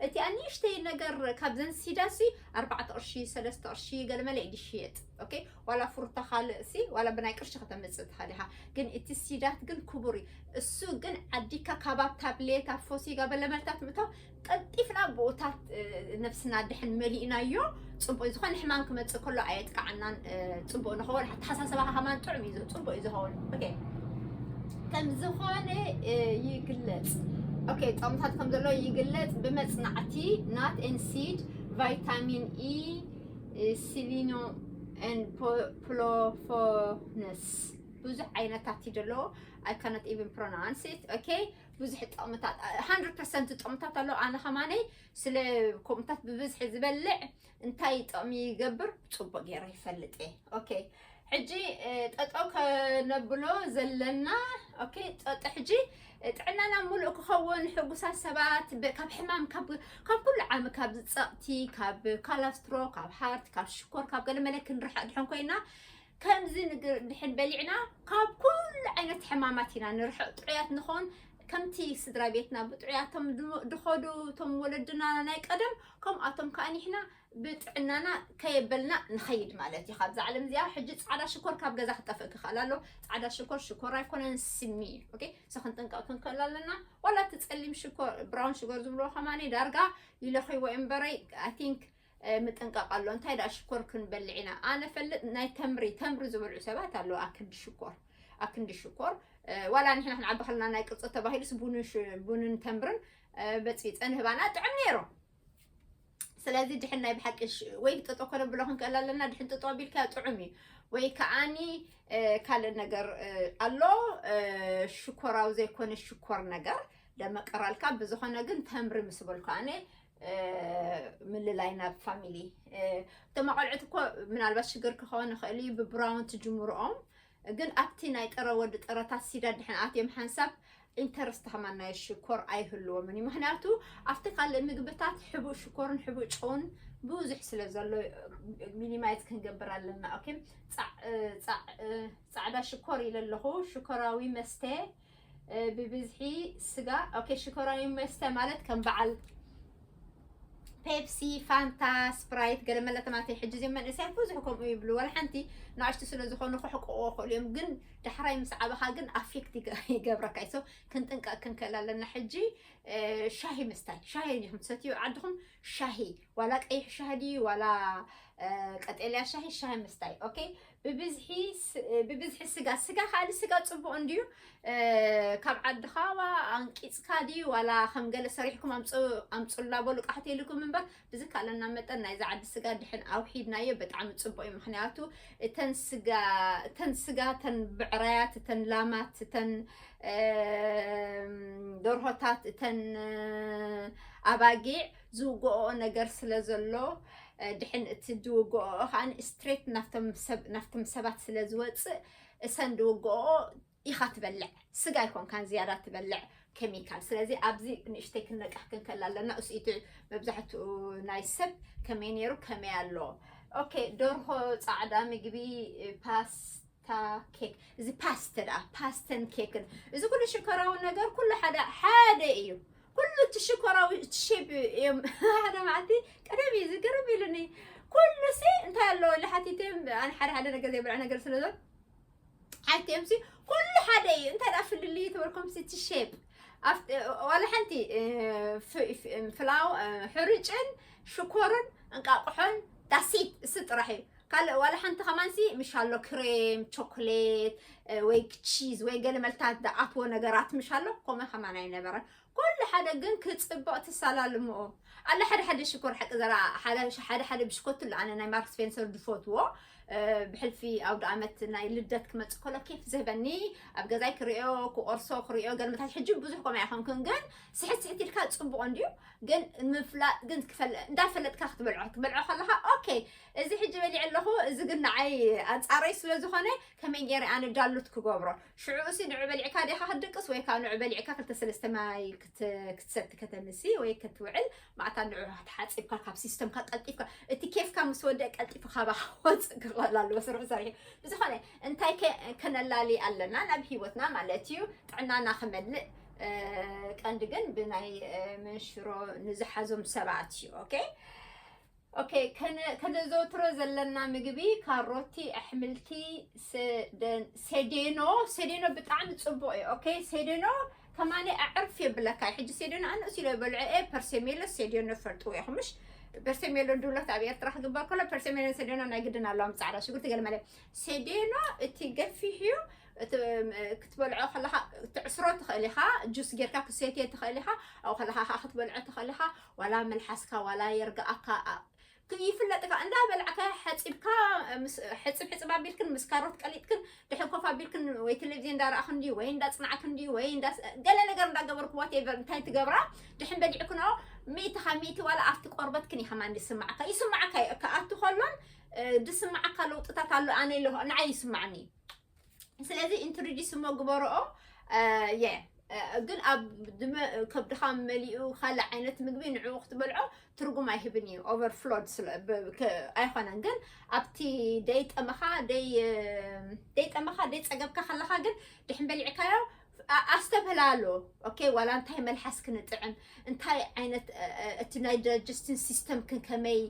እቲ ኣንእሽተይ ነገር ካብዘን ሲዳሲ ኣርባዕተ ቅርሺ ሰለስተ ቅርሺ ገለመለ እዩ ዝሽየጥ። ኦኬ፣ ዋላ ፍሩታ ካልእ ሲ ዋላ ብናይ ቅርሺ ከተምጽእ ትኽእል ኢኻ፣ ግን እቲ ሲዳት ግን ክቡር እዩ። እሱ ግን ዓዲካ ካብ ኣብ ታብሌት ኣብ ፎሲጋ በለመልታት ምእታው ቀልጢፍና ብኡታት እ፣ ነብስና ድሕን መሊእናዮ ጽቡቅ እዩ። ዝኾነ ሕማም ክመጽእ ከሎ ኣየጥቃዓናን እ፣ ጽቡቅ ንኸውን። ኣተሓሳስባኻ ከማን ጥዑም እዩ ዝ- ጽቡቅ እዩ ዝኸውን። ኦኬ፣ ከም ዝኾነ እ፣ ይግለጽ። ኦኬ፣ ጥቕምታት ከም ዘሎ ይግለጽ። ብመጽናዕቲ ናት ኤን ሲድ ቫይታሚን ኢ፣ እ፣ ሲሊኖ ኤን ፖ- ፕሎፎነስ ብዙሕ ዓይነታት እዩ ዘለዎ። I cannot even pronounce it. ኦኬ፣ ብዙሕ ጥቕምታት፣ hundred percent ጥቕምታት ኣሎ። ኣነ ከማነይ ስለ ከምኡታት ብብዝሒ ዝበልዕ እንታይ ጥቕሚ ይገብር ጽቡቅ ገይረ ይፈልጥ እየ። ኦኬ፣ ሕጂ እ፣ ጠጠው ከነብሎ ዘለና። ኦኬ፣ ጠጠ ሕጂ እ፣ ጥዕናና ሙሉእ ክኸውን ሕጉሳት ሰባት ብ- ካብ ሕማም ካብ ካብ ኩሉ ዓሚ ካብ ዝጸቕቲ ካብ ካላስትሮ ካብ ሃርት ካብ ሽኮር ካብ ገለመለ ክንርሕቕ ድሕን ኮይና ከምዚ ንግ- ድሕን በሊዕና ካብ ኩሉ ዓይነት ሕማማት ኢና ንርሕቕ፣ ጥዑያት ንኸውን። ከምቲ ስድራ ቤትና ብጥዑያቶም ድሞ- ድኸዱ እቶም ወለድና ናይ ቀደም ከምኣቶም ከዓ ንሕና ብጥዕናና ከየበልና ንኸይድ ማለት እዩ። ካብዛ ዓለም እዚኣ ሕጂ ፃዕዳ ሽኮር ካብ ገዛ ክጠፍእ ክኽእል ኣሎ። ፃዕዳ ሽኮር ሽኮር ኣይኮነን፣ ስሚ እዩ። ኦኬ፣ so ክንጥንቀቕ ክንክእል ኣለና። ዋላ እቲ ፀሊም ሽኮር፣ ብራውን ሽኮር ዝብልዎ ከማኒ ዳርጋ ይለኽይዎ እምበረይ፣ I think ምጥንቃቕ ኣሎ። እንታይ ደኣ ሽኮር ክንበልዕ ኢና? ኣነ ፈልጥ ናይ ተምሪ፣ ተምሪ ዝበልዑ ሰባት ኣለዉ። ኣክንዲ ሽኮር፣ ኣክንዲ ሽኮር ዋላ ንሕና ክንዓቢ ከለና ናይ ቅርፂ ተባሂሉስ ቡንን ተምርን በፂፀ ንህባና ጥዕም ነይሩ። ስለዚ ድሕን ናይ ብሓቂ ወይ ጥጦ ከነብሎ ክንክእል ኣለና። ድሕን ጥጦ ኣቢልካ ጥዑም እዩ። ወይ ከዓኒ ካልእ ነገር ኣሎ፣ ሽኮራዊ ዘይኮነ ሽኮር ነገር ደመቀራልካ። ብዝኾነ ግን ተምሪ ምስ በልኩ ኣነ ምልላይ ናብ ፋሚሊ። እቶም ኣቆልዑት እኮ ምናልባት ሽግር ክኸውን ይኽእል እዩ፣ ብብራውን ትጅምርኦም። ግን ኣብቲ ናይ ጥረ ወዲ ጥረታት ሲዳ ድሕን ኣትዮም ሓንሳብ ኢንተረስት ከማን ናይ ሽኮር ኣይህልዎምን እዩ። ምኽንያቱ ኣብቲ ካልእ ምግብታት ሕቡእ ሽኮርን ሕቡእ ጨውን ብዙሕ ስለ ዘሎ ሚኒማይዝ ክንገብር ኣለና። ኦኬ፣ ጻዕ- ጻዕ- ጻዕዳ ሽኮር ኢለ ኣለኹ። ሽኮራዊ መስተ ብብዝሒ ስጋ። ኦኬ፣ ሽኮራዊ መስተ ማለት ከም በዓል ፔፕሲ፣ ፋንታ፣ ስፕራይት፣ ገለ መለ ተማተ። ሕጂ እዚኦም መንእሰያት ብዙሕ ከምኡ ይብሉ። ዋላ ሓንቲ ንኣሽቱ ስለ ዝኾኑ ክሕቅዎ ይኽእሉ እዮም፣ ግን ዳሕራይ ምስ ዓበኻ ግን ኣፌክት ይገ- ይገብረካ እዩ። So ክንጥንቀቕ ክንክእል ኣለና። ሕጂ እ፣ ሻሂ ምስታይ፣ ሻሂ ዲኹም ትሰትዩ ዓድኹም? ሻሂ ዋላ ቀይሕ ሻሂ ድዩ ዋላ እ፣ ቀጠልያ ሻሂ፣ ሻሂ ምስታይ። ኦኬ፣ ብብዝሒ ስ- ብብዝሒ ስጋ፣ ስጋ ካልእ ስጋ ጽቡቕ እንድዩ። ካብ ዓድኻ ዋ ኣንቂጽካ ድዩ ዋላ ከም ገለ ሰሪሕኩም ኣምጽ- ኣምጹላ በሉ ቃሕቲ ኢልኩም እምበር፣ ብዝካለና መጠን ናይዚ ዓዲ ስጋ ድሕን ኣውሒድናዮ ብጣዕሚ ጽቡቕ እዩ። ምኽንያቱ እተን ስጋ እተን ስጋ እተን ብዕራያት እተን ላማት እተን ደርሆታት እተን ኣባጊዕ ዝውግኦ ነገር ስለ ዘሎ ድሕን እቲ ዝውግኦ ከኣ ስትሬት ናፍቶም ሰባት ስለ ዝወፅእ እሰን ዝውግኦ ኢኻ ትበልዕ። ስጋ ኣይኮንካን ዝያዳ ትበልዕ ኬሚካል። ስለዚ ኣብዚ ንእሽተይ ክንነቃሕ ክንከል ኣለና። እሱ እቲ መብዛሕትኡ ናይ ሰብ ከመይ ነይሩ ከመይ ኣሎ። ኦኬ፣ ደርሆ፣ ፃዕዳ ምግቢ፣ ፓስታ፣ ኬክ። እዚ ፓስተ ደኣ ፓስተን ኬክን እዚ ኩሉ ሽኮራዊ ነገር ኩሉ ሓደ ሓደ እዩ። ኩሉ እቲ ሽኮራዊ እቲ ሼፕ እዮም። ሓደ መዓልቲ ቀደም እዩ ዝገርም ኢሉኒ። ኩሉ ሲ እንታይ ኣለዎ ኢለ ሓቲተ። ኣነ ሓደ ሓደ ነገር ዘይበልዖ ነገር ስለ ዘሎ ሓቲተ እዮም ሲ ኩሉ ሓደ እዩ። እንታይ ደኣ ፍልልዩ ተበልኩም ሲ እቲ ሼፕ ዋላ ሓንቲ ፍላው ሕርጭን ሽኮርን እንቃቁሖን ዳሲት እሱ ጥራሕ እዩ። ካልእ ዋላ ሓንቲ ከማንሲ ምሽ ኣሎ ክሬም ቾኮሌት ወይ ቺዝ ወይ ገለ መልታት ዝኣትዎ ነገራት ምሽ ኣሎ። ከምኡ ከማን ኣይነበረን። ኩሉ ሓደ ግን ክፅብቕ ትሰላልምኦ ኣለ። ሓደ ሓደ ሽኮር ሓቂ ዘራ ሓደ ሓደ ብሽኮት ኣሎ። ኣነ ናይ ማርክ ስፔንሰር ዝፈትዎ ብሕልፊ ኣውደ ኣመት ናይ ልደት ክመፅእ ከሎ ኬፍ ዝህበኒ ኣብ ገዛይ ክሪኦ ክቆርሶ ክሪኦ ገርምታት ሕጂ ብዙሕ ከምኡ ኣይኮንኩን ግን ስሕት ስሕት ኢልካ ፅቡቕ እንድዩ ግን ምፍላጥ ግን እንዳፈለጥካ ክትበልዖ ክትበልዖ ከለካ ኦኬ እዚ ሕጂ በሊዐ ኣለኹ እዚ ግን ንዓይ ኣንፃረይ ስለ ዝኾነ ከመይ ገይረ ኣነ ዳሉት ክገብሮ ሽዑ እሲ ንዑ በሊዕካ ዲኻ ክትድቅስ ወይ ከዓ ንዑ በሊዕካ ክልተ ሰለስተ ማይ ክትሰቲ ከተምሲ ወይ ክትውዕል ማእታ ንዑ ተሓፂብካ ካብ ሲስተምካ ቀልጢፍካ እቲ ኬፍካ ምስ ወደእ ቀልጢፉ ካባኻ ወፅእ ክኽእል ኣለዎ ስርሑ ሰሪሑ ብዝኾነ እንታይ ከነላሊ ኣለና ናብ ሂወትና ማለት እዩ ጥዕናና ክመልእ ቀንዲ ግን ብናይ መንሽሮ ንዝሓዞም ሰባት እዩ ኦኬ ኦኬ ከነዘውትሮ ዘለና ምግቢ ካሮቲ ኣሕምልቲ ሴዴኖ ሴዴኖ ብጣዕሚ ፅቡቅ እዩ ኦኬ ሴዴኖ ከማኒ ኣዕርፍ የብለካ ሕጂ ሴዴኖ ኣንእስ ኢሎ በልዖ እ ፐርሴሜሎ ሴዴኖ ፈልጥዎ ኢኹምሽ ፐርሴሜሎ ዱለት ኣብ ኤርትራ ክግበር ከሎ ፐርሴሜሎ ሴዴኖ ናይ ግድን ኣለዎም ፃዕዳ ሽጉርቲ ገለ መለ ሴዴኖ እቲ ገፊሕ እዩ ክትበልዖ ከለካ ትዕስሮ ትኽእል ኢኻ ጁስ ጌርካ ክሰትዮ ትኽእል ኢኻ ኣብኡ ከለካ ከዓ ክትበልዖ ትኽእል ኢኻ ዋላ መልሓስካ ዋላ የርግኣካ ይፍለጥካ እንዳበላዕካ ሕፂብካ ሕፅብ ሕፅብ ኣቢልክን ምስ ካሮት ቀሊጥክን ድሕን ኮፍ ኣቢልክን ወይ ቴሌቪዝን እንዳረኣክን ድዩ ወይ እንዳፅናዕክን ድዩ ወይ ገለ ነገር እንዳገበርኩ ዋቴቨር እንታይ ትገብራ ድሕን በሊዕክንኦ ሚእቲ ካብ ሚእቲ ዋላ ኣብቲ ቆርበትክን እዩ ከማን ይስማዓካ ይስማዓካ እዩ ክኣቱ ከሎን ድስማዓካ ለውጥታት ኣሎ ኣነ ኣለኹ ንዓይ ይስማዓኒ ስለዚ ኢንትሮዲስ እሞ ግበርኦ የ ግን ኣብ ከብድኻ መሊኡ ካልእ ዓይነት ምግቢ ንዕኡ ክትበልዖ ትርጉም ኣይህብን እዩ ኦቨርፍሎድ ኣይኮነን ግን ኣብቲ ደይጠመኻ ደይጠመኻ ደይፀገብካ ከለኻ ግን ድሕን በሊዕካዮ ኣስተብህላሎ ኦኬ ዋላ እንታይ መልሓስ ክንጥዕም እንታይ ዓይነት እቲ ናይ ዳይጀስቲን ሲስተም ክንከመይ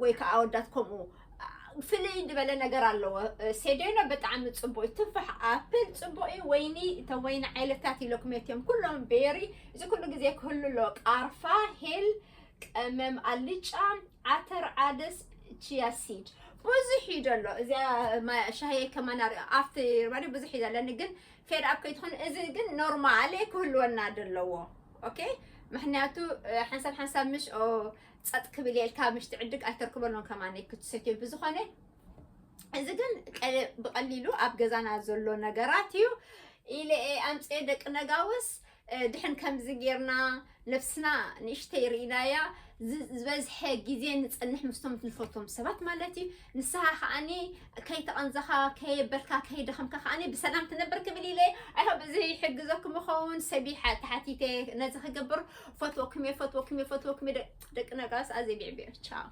ወይ ከዓ ኣወዳት ከምኡ ፍልይ ዝበለ ነገር ኣለዎ። ሴዴኖ ብጣዕሚ ፅቡቅ እዩ። ትፋሕ ኣፕል ፅቡቅ እዩ። ወይኒ እቶም ወይኒ ዓይነታት ኢለኩም እዮም ኩሎም ቤሪ። እዚ ኩሉ ግዜ ክህሉ ኣሎ። ቃርፋ፣ ሄል፣ ቀመም ኣልጫ፣ ዓተር፣ ዓደስ፣ ቺያ ሲድ ብዙሕ እዩ ዘሎ። እዚኣ ሻሂ ከማን ኣፍቲ ርባዲ ብዙሕ እዩ ዘለኒ፣ ግን ፌድ ኣፕ ከይትኾን እዚ ግን ኖርማል ክህልወና ደለዎ። ኦኬ፣ ምክንያቱ ሓንሳብ ሓንሳብ ምሽ ጸጥ ክብል የልካ ምሽ ትዕድግ ኣይተርክበሎን ከማን ክትሰትዮ። ብዝኾነ እዚ ግን ብቐሊሉ ኣብ ገዛና ዘሎ ነገራት እዩ ኢለ ኣምፅኤ። ደቂ ነጋውስ ድሕን ከምዚ ጌርና ነብስና ንእሽተይ ርኢናያ ዝበዝሐ ግዜ ንፀንሕ ምስቶም ንፈቶም ሰባት ማለት እዩ። ንስኻ ከዓኒ ከይተቐንዘኻ ከየበልካ ከይደኸምካ ከዓኒ ብሰላም ትነብር ክብል ኢለ። ኣይሆብ እዚ ይሕግዘኩም ይኸውን። ሰቢሓ ተሓቲተ ነዚ ክገብር። ፈትወኩም እየ፣ ፈትወኩም እየ፣ ፈትወኩም እየ። ደቂ ነጋውስ ኣዘይ ቢዕቢዕ ቻው።